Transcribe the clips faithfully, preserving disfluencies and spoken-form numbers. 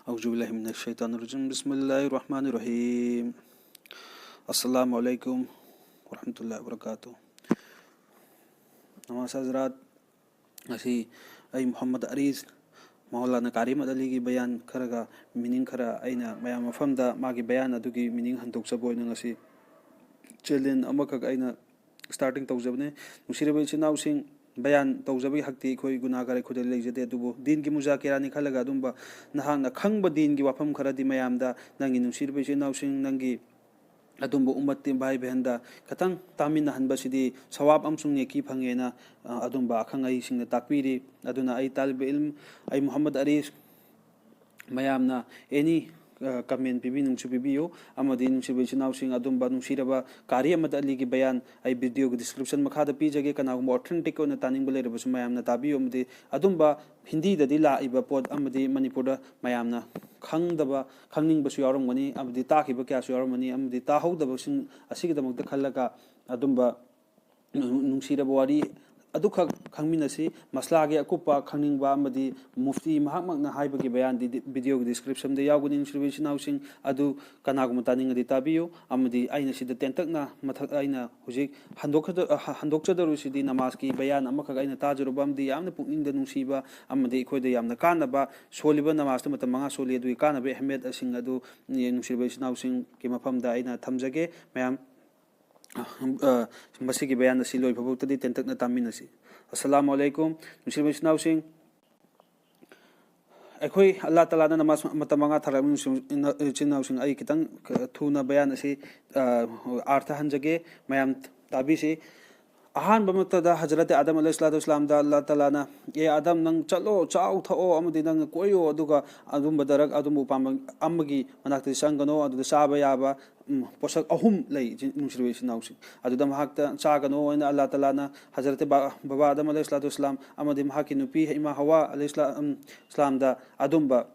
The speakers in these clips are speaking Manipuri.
أعوذ بالله من الشيطان الرجيم. بسم الله الرحمن الرحيم. السلام عليكم ورحمة الله وبركاته. ꯅꯃꯥꯖ ꯍꯖꯔꯥꯠ, ꯉꯁꯤ ꯑꯩ ꯃꯨꯍꯝꯃꯗ ꯑꯔꯤꯁ ꯃꯧꯂꯥꯅꯥ ꯀꯥꯔꯤ ꯑꯍꯃꯗ ꯑꯂꯤꯒꯤ ꯕꯌꯥꯟ ꯈꯔꯒ ꯃꯤꯅꯤꯡ ꯈꯔ ꯑꯩꯅ ꯃꯌꯥꯝ ꯃꯐꯝꯗ ꯃꯥꯒꯤ ꯕꯌꯥꯟ ꯑꯗꯨꯒꯤ ꯃꯤꯅꯤꯡ ꯍꯟꯗꯣꯛꯆꯕ ꯑꯣꯏꯅ ꯉꯁꯤ ꯆꯦꯂꯦꯟ ꯑꯃꯈꯛ ꯑꯩꯅ ꯁ꯭ꯇꯥꯔꯇꯤꯡ ꯇꯧꯖꯕꯅꯦ꯫ ꯅꯨꯡꯁꯤꯔꯕ ꯏꯆꯤꯟ ꯏꯅꯥꯎꯁꯤꯡ, ꯕꯌꯥꯟ ꯇꯧꯖꯕꯒꯤ ꯍꯛꯇꯤ ꯑꯩꯈꯣꯏ ꯒꯨꯅꯥꯒꯥꯔ ꯑꯩꯈꯣꯏꯗ ꯂꯩꯖꯗꯦ, ꯑꯗꯨꯕꯨ ꯗꯤꯟꯒꯤ ꯃꯨꯖꯥꯀꯤꯔꯥꯅꯤ ꯈꯜꯂꯒ ꯑꯗꯨꯝꯕ ꯅꯍꯥꯛꯅ ꯈꯪꯕ ꯗꯤꯟꯒꯤ ꯋꯥꯐꯝ ꯈꯔꯗꯤ ꯃꯌꯥꯝꯗ, ꯅꯪꯒꯤ ꯅꯨꯡꯁꯤꯔꯕ ꯏꯆꯤꯟ ꯏꯅꯥꯎꯁꯤꯡ, ꯅꯪꯒꯤ ꯑꯗꯨꯝꯕ ꯎꯝꯃꯠꯇꯤ ꯚꯥꯏ ꯕꯍꯟꯗ ꯈꯤꯇꯪ ꯇꯥꯃꯤꯟꯅꯍꯟꯕꯁꯤꯗꯤ ꯁꯋꯥꯕ ꯑꯃꯁꯨꯡ ꯅꯦꯀꯤ ꯐꯪꯉꯦꯅ, ꯑ, ꯑꯗꯨꯝꯕ ꯑꯈꯪ ꯑꯍꯩꯁꯤꯡꯅ ꯇꯥꯛꯄꯤꯔꯤ꯫ ꯑꯗꯨꯅ ꯑꯩ ꯇꯥꯂꯤꯕ ꯏꯜꯝ, ꯑꯩ ꯃꯨꯍꯝꯃꯗ ꯑꯔꯤꯁ, ꯃꯌꯥꯝꯅ ꯑꯦꯅꯤ, ꯑ, ꯀꯃꯦꯟ ꯄꯤꯕꯤꯅꯤꯡꯁꯨ ꯄꯤꯕꯤꯌꯨ, ꯑꯃꯗꯤ ꯅꯨꯡꯁꯤꯕ ꯏꯆꯤꯟ ꯏꯅꯥꯎꯁꯤꯡ ꯑꯗꯨꯝꯕ ꯅꯨꯡꯁꯤꯔꯕ ꯀꯥꯔꯤ ꯑꯍꯃꯗ ꯑꯂꯤꯒꯤ ꯕꯌꯥꯟ ꯑꯩ ꯚꯤꯗꯤꯑꯣꯒꯤ ꯗꯤꯁꯀ꯭ꯔꯤꯞꯁꯟ ꯃꯈꯥꯗ ꯄꯤꯖꯒꯦ꯫ ꯀꯅꯥꯒꯨꯝꯕ ꯑꯣꯊꯦꯟꯇꯤꯛ ꯑꯣꯏꯅ ꯇꯥꯅꯤꯡꯕ ꯂꯩꯔꯕꯁꯨ ꯃꯌꯥꯝꯅ ꯇꯥꯕꯤꯌꯨ, ꯑꯃꯗꯤ ꯑꯗꯨꯝꯕ ꯍꯤꯟꯗꯤꯗꯗꯤ ꯂꯥꯛꯏꯕ ꯄꯣꯠ ꯑꯃꯗꯤ ꯃꯅꯤꯄꯨꯔꯗ ꯃꯌꯥꯝꯅ ꯈꯪꯗꯕ, ꯈꯪꯅꯤꯡꯕꯁꯨ ꯌꯥꯎꯔꯝꯒꯅꯤ, ꯑꯃꯗꯤ ꯇꯥꯈꯤꯕ ꯀꯌꯥꯁꯨ ꯌꯥꯎꯔꯝꯒꯅꯤ, ꯑꯃꯗꯤ ꯇꯥꯍꯧꯗꯕꯁꯤꯡ ꯑꯁꯤꯒꯤꯗꯃꯛꯇ ꯈꯜꯂꯒ ꯑꯗꯨꯝꯕ ꯅꯨꯡꯁꯤꯔꯕ ꯋꯥꯔꯤ ꯑꯗꯨꯈꯛ ꯈꯪꯃꯤꯟꯅꯁꯤ꯫ ꯃꯁꯂꯥꯒꯤ ꯑꯀꯨꯞꯄ ꯈꯪꯅꯤꯡꯕ ꯑꯃꯗꯤ ꯃꯨꯐꯇꯤ ꯃꯍꯥꯛꯃꯛꯅ ꯍꯥꯏꯕꯒꯤ ꯕꯌꯥꯟꯗꯤ ꯗꯤ-, ꯚꯤꯗꯤꯑꯣꯒꯤ ꯗꯤꯁꯀ꯭ꯔꯤꯞꯁꯟꯗ ꯌꯥꯎꯒꯅꯤ꯫ ꯅꯨꯡꯁꯤꯔꯕ ꯏꯆꯤꯟ ꯏꯅꯥꯎꯁꯤꯡ ꯑꯗꯨ ꯀꯅꯥꯒꯨꯝꯕ ꯇꯥꯅꯤꯡꯉꯗꯤ ꯇꯥꯕꯤꯌꯨ, ꯑꯃꯗꯤ ꯑꯩꯅ ꯁꯤꯗ ꯇꯦꯟꯇꯛꯅ ꯃꯊꯛ ꯑꯩꯅ ꯍꯧꯖꯤꯛ ꯍꯟꯗꯣꯛꯀꯗ-, ꯑ, ꯍ-, ꯍꯟꯗꯣꯛꯆꯗꯧꯔꯤꯁꯤꯗꯤ ꯅꯃꯥꯖꯀꯤ ꯕꯌꯥꯟ ꯑꯃꯈꯛ ꯑꯩꯅ ꯇꯥꯖꯔꯨꯕ ꯑꯃꯗꯤ ꯌꯥꯝꯅ ꯄꯨꯛꯅꯤꯡꯗ ꯅꯨꯡꯁꯤꯕ ꯑꯃꯗꯤ ꯑꯩꯈꯣꯏꯗ ꯌꯥꯝꯅ ꯀꯥꯟꯅꯕ ꯁꯣꯜꯂꯤꯕ ꯅꯃꯥꯖꯇ ꯃꯇꯝ ꯃꯉꯥ ꯁꯣꯜꯂꯤ, ꯑꯗꯨꯒꯤ ꯀꯥꯟꯅꯕ ꯑꯍꯃꯤꯌꯠꯁꯤꯡ ꯑꯗꯨ, ꯅꯨꯡꯁꯤꯔꯕ ꯏꯆꯤꯟ ꯏꯅꯥꯎꯁꯤꯡꯒꯤ ꯃꯐꯝꯗ ꯑꯩꯅ ꯊꯝꯖꯒꯦ꯫ ꯃꯌꯥꯝ ꯑ, ꯃꯁꯤꯒꯤ ꯕꯌꯥꯟ ꯑꯁꯤ ꯂꯣꯏꯐꯥꯎꯕꯇꯗꯤ ꯇꯦꯟꯇꯛꯅ ꯇꯥꯃꯤꯟꯅꯁꯤ꯫ ꯑꯁꯂꯥꯃꯨ ꯑꯂꯥꯏꯀꯨꯝ, ꯅꯨꯡꯁꯤꯔꯕ ꯏꯆꯤꯟ ꯏꯅꯥꯎꯁꯤꯡ꯫ ꯑꯩꯈꯣꯏ ꯑꯜꯂꯥꯍ ꯇꯥꯂꯥꯅ ꯅꯃꯥꯖ ꯃꯇꯝ ꯃꯉꯥ ꯊꯥꯔꯛꯂꯕ ꯏꯆꯤꯟ ꯏꯅꯥꯎꯁꯤꯡ, ꯑꯩ ꯈꯤꯇꯪ ꯊꯨꯅ ꯕꯌꯥꯟ ꯑꯁꯤ, ꯑ, ꯑꯥꯔꯊ ꯍꯟꯖꯒꯦ꯫ ꯃꯌꯥꯝ ꯇꯥꯕꯤꯁꯤ꯫ ꯑꯍꯥꯟꯕꯃꯛꯇꯗ ꯍꯖꯔꯠ ꯑꯥꯗꯝ ꯑꯂꯩꯍꯤꯁꯁꯂꯥꯇꯨ ꯋꯥꯁꯁꯂꯥꯝꯗ ꯑꯜꯂꯥꯍ ꯇꯥꯂꯥꯅ, "ꯑꯦ ꯑꯥꯗꯝ, ꯅꯪ ꯆꯠꯂꯣ, ꯆꯥꯎ ꯊꯛꯑꯣ, ꯑꯃꯗꯤ ꯅꯪ ꯀꯣꯏꯌꯣ, ꯑꯗꯨꯒ ꯑꯗꯨꯝꯕ ꯗꯔꯛ, ꯑꯗꯨꯝꯕ ꯎꯄꯥꯝꯕꯤ ꯑꯃꯒꯤ ꯃꯅꯥꯛꯇꯗꯤ ꯆꯪꯒꯅꯣ, ꯑꯗꯨꯗ ꯆꯥꯕ ꯌꯥꯕ, ꯎꯝ, ꯄꯣꯠꯁꯛ ꯑꯍꯨꯝ ꯂꯩ, ꯏꯆꯤꯟ-, ꯅꯨꯡꯁꯤꯔꯕ ꯏꯆꯤꯟ ꯏꯅꯥꯎꯁꯤꯡ꯫ ꯑꯗꯨꯗ ꯃꯍꯥꯛꯇ ꯆꯥꯒꯅꯣ" ꯍꯥꯏꯅ ꯑꯜꯂꯥꯍ ꯇꯥꯂꯥꯅ ꯍꯖꯔꯠ ꯕꯥ-, ꯕꯕꯥ ꯑꯥꯗꯝ ꯑꯂꯩꯍꯤꯁꯁꯂꯥꯇꯨ ꯋꯥꯁꯁꯂꯥꯝ ꯑꯃꯗꯤ ꯃꯍꯥꯛꯀꯤ ꯅꯨꯄꯤ ꯏꯃꯥ ꯍꯋꯥ ꯑꯂꯩꯍꯤꯁꯁꯂꯥꯝ, ꯎꯝ, ꯁꯂꯥꯝꯗ ꯑꯗꯨꯝꯕ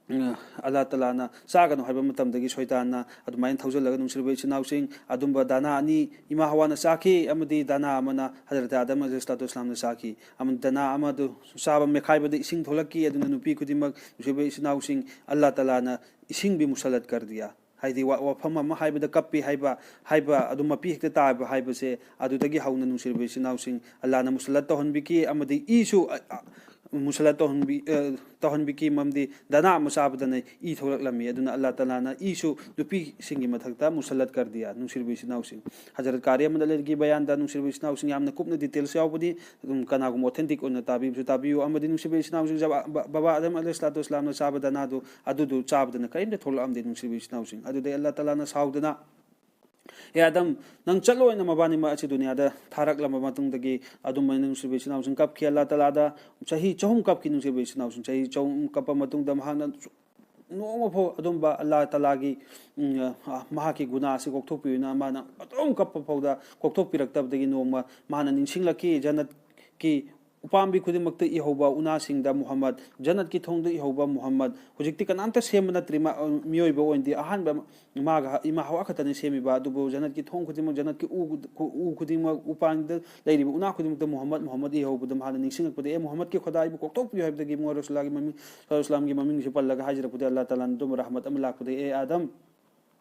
ꯎꯝ, ꯑꯜꯂꯥꯍ ꯇꯥꯂꯥꯅ ꯆꯥꯒꯅꯨ ꯍꯥꯏꯕ ꯃꯇꯝꯗꯒꯤ ꯁꯣꯏꯇꯥꯟꯅ ꯑꯗꯨꯃꯥꯏꯅ ꯊꯧꯖꯤꯜꯂꯒ, ꯅꯨꯡꯁꯤꯔꯕ ꯏꯆꯤꯟ ꯏꯅꯥꯎꯁꯤꯡ, ꯑꯗꯨꯝꯕ ꯗꯥꯅꯥ ꯑꯅꯤ ꯏꯃꯥ ꯍꯋꯥꯅ ꯆꯥꯈꯤ, ꯑꯃꯗꯤ ꯗꯥꯅꯥ ꯑꯃꯅ ꯍꯖꯔꯠ ꯑꯥꯗꯝ ꯑꯂꯩꯍꯤ ꯁꯂꯥꯇꯨ ꯋꯁꯂꯥꯝꯅ ꯆꯥꯈꯤ꯫ ꯑꯃꯗꯤ ꯗꯥꯅꯥ ꯑꯃꯗꯨ ꯆꯥꯕ ꯃꯦꯠꯈꯥꯏꯕꯗ ꯏꯁꯤꯡ ꯊꯣꯛꯂꯛꯈꯤ꯫ ꯑꯗꯨꯅ ꯅꯨꯄꯤ ꯈꯨꯗꯤꯡꯃꯛ, ꯅꯨꯡꯁꯤꯔꯕ ꯏꯆꯤꯟ ꯏꯅꯥꯎꯁꯤꯡ, ꯑꯜꯂꯥꯍ ꯇꯥꯂꯥꯅ ꯏꯁꯤꯡ ꯕꯤ ꯃꯨꯁꯜꯂꯠ ꯀꯔ ꯗꯤꯌꯥ꯫ ꯍꯥꯏꯗꯤ ꯋꯥ-, ꯋꯥꯐꯝ ꯑꯃ ꯍꯥꯏꯕꯗ ꯀꯞꯄꯤ ꯍꯥꯏꯕ, ꯍꯥꯏꯕ ꯑꯗꯨ ꯃꯄꯤ ꯍꯦꯛꯇ ꯇꯥꯕ ꯍꯥꯏꯕꯁꯦ, ꯑꯗꯨꯗꯒꯤ ꯍꯧꯅ, ꯅꯨꯡꯁꯤꯔꯕ ꯏꯆꯤꯟ ꯏꯅꯥꯎꯁꯤꯡ, ꯑꯜꯂꯥꯍꯅ ꯃꯨꯁꯜꯂꯠ ꯇꯧꯍꯟꯕꯤꯈꯤ꯫ ꯑꯃꯗꯤ ꯏꯁꯨ, ꯑ, ꯑ, ꯃꯨꯁꯜꯂꯠ ꯇꯧꯍꯟꯕꯤ-, ꯑ, ꯇꯧꯍꯟꯕꯤꯈꯤ, ꯃꯔꯝꯗꯤ ꯗꯥꯅꯥ ꯑꯃ ꯆꯥꯕꯗꯅ ꯏ ꯊꯣꯛꯂꯛꯂꯝꯃꯤ꯫ ꯑꯗꯨꯅ ꯑꯜꯂꯥꯍ ꯇꯥꯂꯥꯅ ꯏꯁꯨ ꯅꯨꯄꯤꯁꯤꯡꯒꯤ ꯃꯊꯛꯇ ꯃꯨꯁꯜꯂꯠ ꯀꯔ ꯗꯤꯌꯥ, ꯅꯨꯡꯁꯤꯔꯕ ꯏꯆꯤꯟ ꯏꯅꯥꯎꯁꯤꯡ꯫ ꯍꯖꯔꯠ ꯀꯥꯔꯤ ꯑꯃꯗ ꯂꯩꯔꯒꯤ ꯕꯌꯥꯟꯗ, ꯅꯨꯡꯁꯤꯔꯕ ꯏꯆꯤꯟ ꯏꯅꯥꯎꯁꯤꯡ, ꯌꯥꯝꯅ ꯀꯨꯞꯅ details ꯌꯥꯎꯕꯅꯤ꯫ ꯑꯗꯨꯝ ꯀꯅꯥꯒꯨꯝꯕ authentic ꯑꯣꯏꯅ ꯇꯥꯕꯤꯕꯁꯨ ꯇꯥꯕꯤꯌꯨ꯫ ꯑꯃꯗꯤ, ꯅꯨꯡꯁꯤꯔꯕ ꯏꯆꯤꯟ ꯏꯅꯥꯎꯁꯤꯡ, ꯖꯕ-, ꯕ-, ꯕꯕꯥ ꯑꯥꯗꯝ ꯑꯂꯩꯍꯤ ꯁꯂꯥꯇꯨ ꯋꯁꯂꯥꯝꯅ ꯆꯥꯕ ꯗꯥꯅꯥꯗꯨ, ꯑꯗꯨꯗꯨ ꯆꯥꯕꯗꯅ ꯀꯔꯤꯝꯇ ꯊꯣꯛꯂꯛꯑꯝꯗꯦ, ꯅꯨꯡꯁꯤꯔꯕ ꯏꯆꯤꯟ ꯏꯅꯥꯎꯁꯤꯡ꯫ ꯑꯗꯨꯗꯩ ꯑꯜꯂꯥꯍ ꯇꯥꯂꯥꯅ ꯁꯥꯎꯗꯅ, "ꯑꯦ ꯑꯥꯗꯝ, ꯅꯪ ꯆꯠꯂꯣ" ꯍꯥꯏꯅ ꯃꯕꯥꯅꯤꯃꯛ ꯑꯁꯤ ꯗꯨꯅꯤꯌꯥꯗ ꯊꯥꯔꯛꯂꯕ ꯃꯇꯨꯡꯗꯒꯤ, ꯑꯗꯨꯝ ꯍꯥꯏꯅ, ꯅꯨꯡꯁꯤꯔꯕ ꯏꯆꯤꯟ ꯏꯅꯥꯎꯁꯤꯡ, ꯀꯞꯈꯤ꯫ ꯑꯜꯂꯥꯍ ꯇꯥꯂꯥꯗ ꯆꯍꯤ ꯆꯍꯨꯝ ꯀꯞꯈꯤ, ꯅꯨꯡꯁꯤꯔꯕ ꯏꯆꯤꯟ ꯏꯅꯥꯎꯁꯤꯡ꯫ ꯆꯍꯤ ꯆꯍꯨꯝ ꯀꯞꯄ ꯃꯇꯨꯡꯗ ꯃꯍꯥꯛꯅ ꯅꯣꯡꯃ ꯐꯥꯎ ꯑꯗꯨꯝꯕ ꯑꯜꯂꯥꯍ ꯇꯥꯂꯥꯒꯤ, ꯎꯝ, ꯑ, ꯃꯍꯥꯛꯀꯤ ꯒꯨꯅꯥ ꯑꯁꯤ ꯀꯣꯛꯊꯣꯛꯄꯤꯌꯨꯅ ꯃꯥꯅ ꯑꯗꯨꯝ ꯀꯞꯄ ꯐꯥꯎꯗ ꯀꯣꯛꯊꯣꯛꯄꯤꯔꯛꯇꯕꯗꯒꯤ, ꯅꯣꯡꯃ ꯃꯥꯅ ꯅꯤꯡꯁꯤꯡꯂꯛꯈꯤ, ꯖꯟꯅꯠꯀꯤ ꯎꯄꯥꯝꯕꯤ ꯈꯨꯗꯤꯡꯃꯛꯇ ꯏꯍꯧꯕ ꯎꯅꯥꯁꯤꯡꯗ ꯃꯨꯍꯝꯃꯗ, ꯖꯟꯅꯠꯀꯤ ꯊꯣꯡꯗ ꯏꯍꯧꯕ ꯃꯨꯍꯝꯃꯗ꯫ ꯍꯧꯖꯤꯛꯇꯤ ꯀꯅꯥꯝꯇ ꯁꯦꯝꯕ ꯅꯠꯇ꯭ꯔꯤ, ꯃꯥ-, ꯃꯤꯑꯣꯏꯕ ꯑꯣꯏꯅꯗꯤ ꯑꯍꯥꯟꯕ ꯃꯥꯒ ꯏꯃꯥ ꯍꯋꯥ ꯈꯛꯇꯅꯤ ꯁꯦꯝꯃꯤꯕ꯫ ꯑꯗꯨꯕꯨ ꯖꯟꯅꯠꯀꯤ ꯊꯣꯡ ꯈꯨꯗꯤꯡꯃꯛ, ꯖꯟꯅꯠꯀꯤ ꯎ, ꯎ ꯈꯨꯗꯤꯡꯃꯛ, ꯎꯄꯥꯟꯗ ꯂꯩꯔꯤꯕ ꯎꯅꯥ ꯈꯨꯗꯤꯡꯃꯛꯇ ꯃꯨꯍꯝꯃꯗ, ꯃꯨꯍꯝꯃꯗ ꯏꯍꯧꯕꯗ ꯃꯍꯥꯛꯅ ꯅꯤꯡꯁꯤꯡꯂꯛꯄꯗ, "ꯑꯦ ꯃꯨꯍꯝꯃꯗꯀꯤ ꯈꯨꯗꯥ, ꯑꯩꯕꯨ ꯀꯣꯛꯊꯣꯛꯄꯤꯌꯨ" ꯍꯥꯏꯕꯗꯒꯤ ꯏꯕꯨꯡꯉꯣ ꯔꯁꯨꯜꯂꯥꯒꯤ ꯃꯃꯤꯡ, ꯔꯁꯨꯜꯂꯥꯝꯒꯤ ꯃꯃꯤꯡꯁꯤ ꯄꯜꯂꯒ ꯍꯥꯏꯖꯔꯛꯄꯗ, ꯑꯜꯂꯥꯍ ꯇꯥꯂꯥꯅ ꯑꯗꯨꯝ ꯔꯍꯃꯠ ꯑꯃ ꯂꯥꯛꯄꯗꯒꯤ, "ꯑꯦ ꯑꯥꯗꯝ,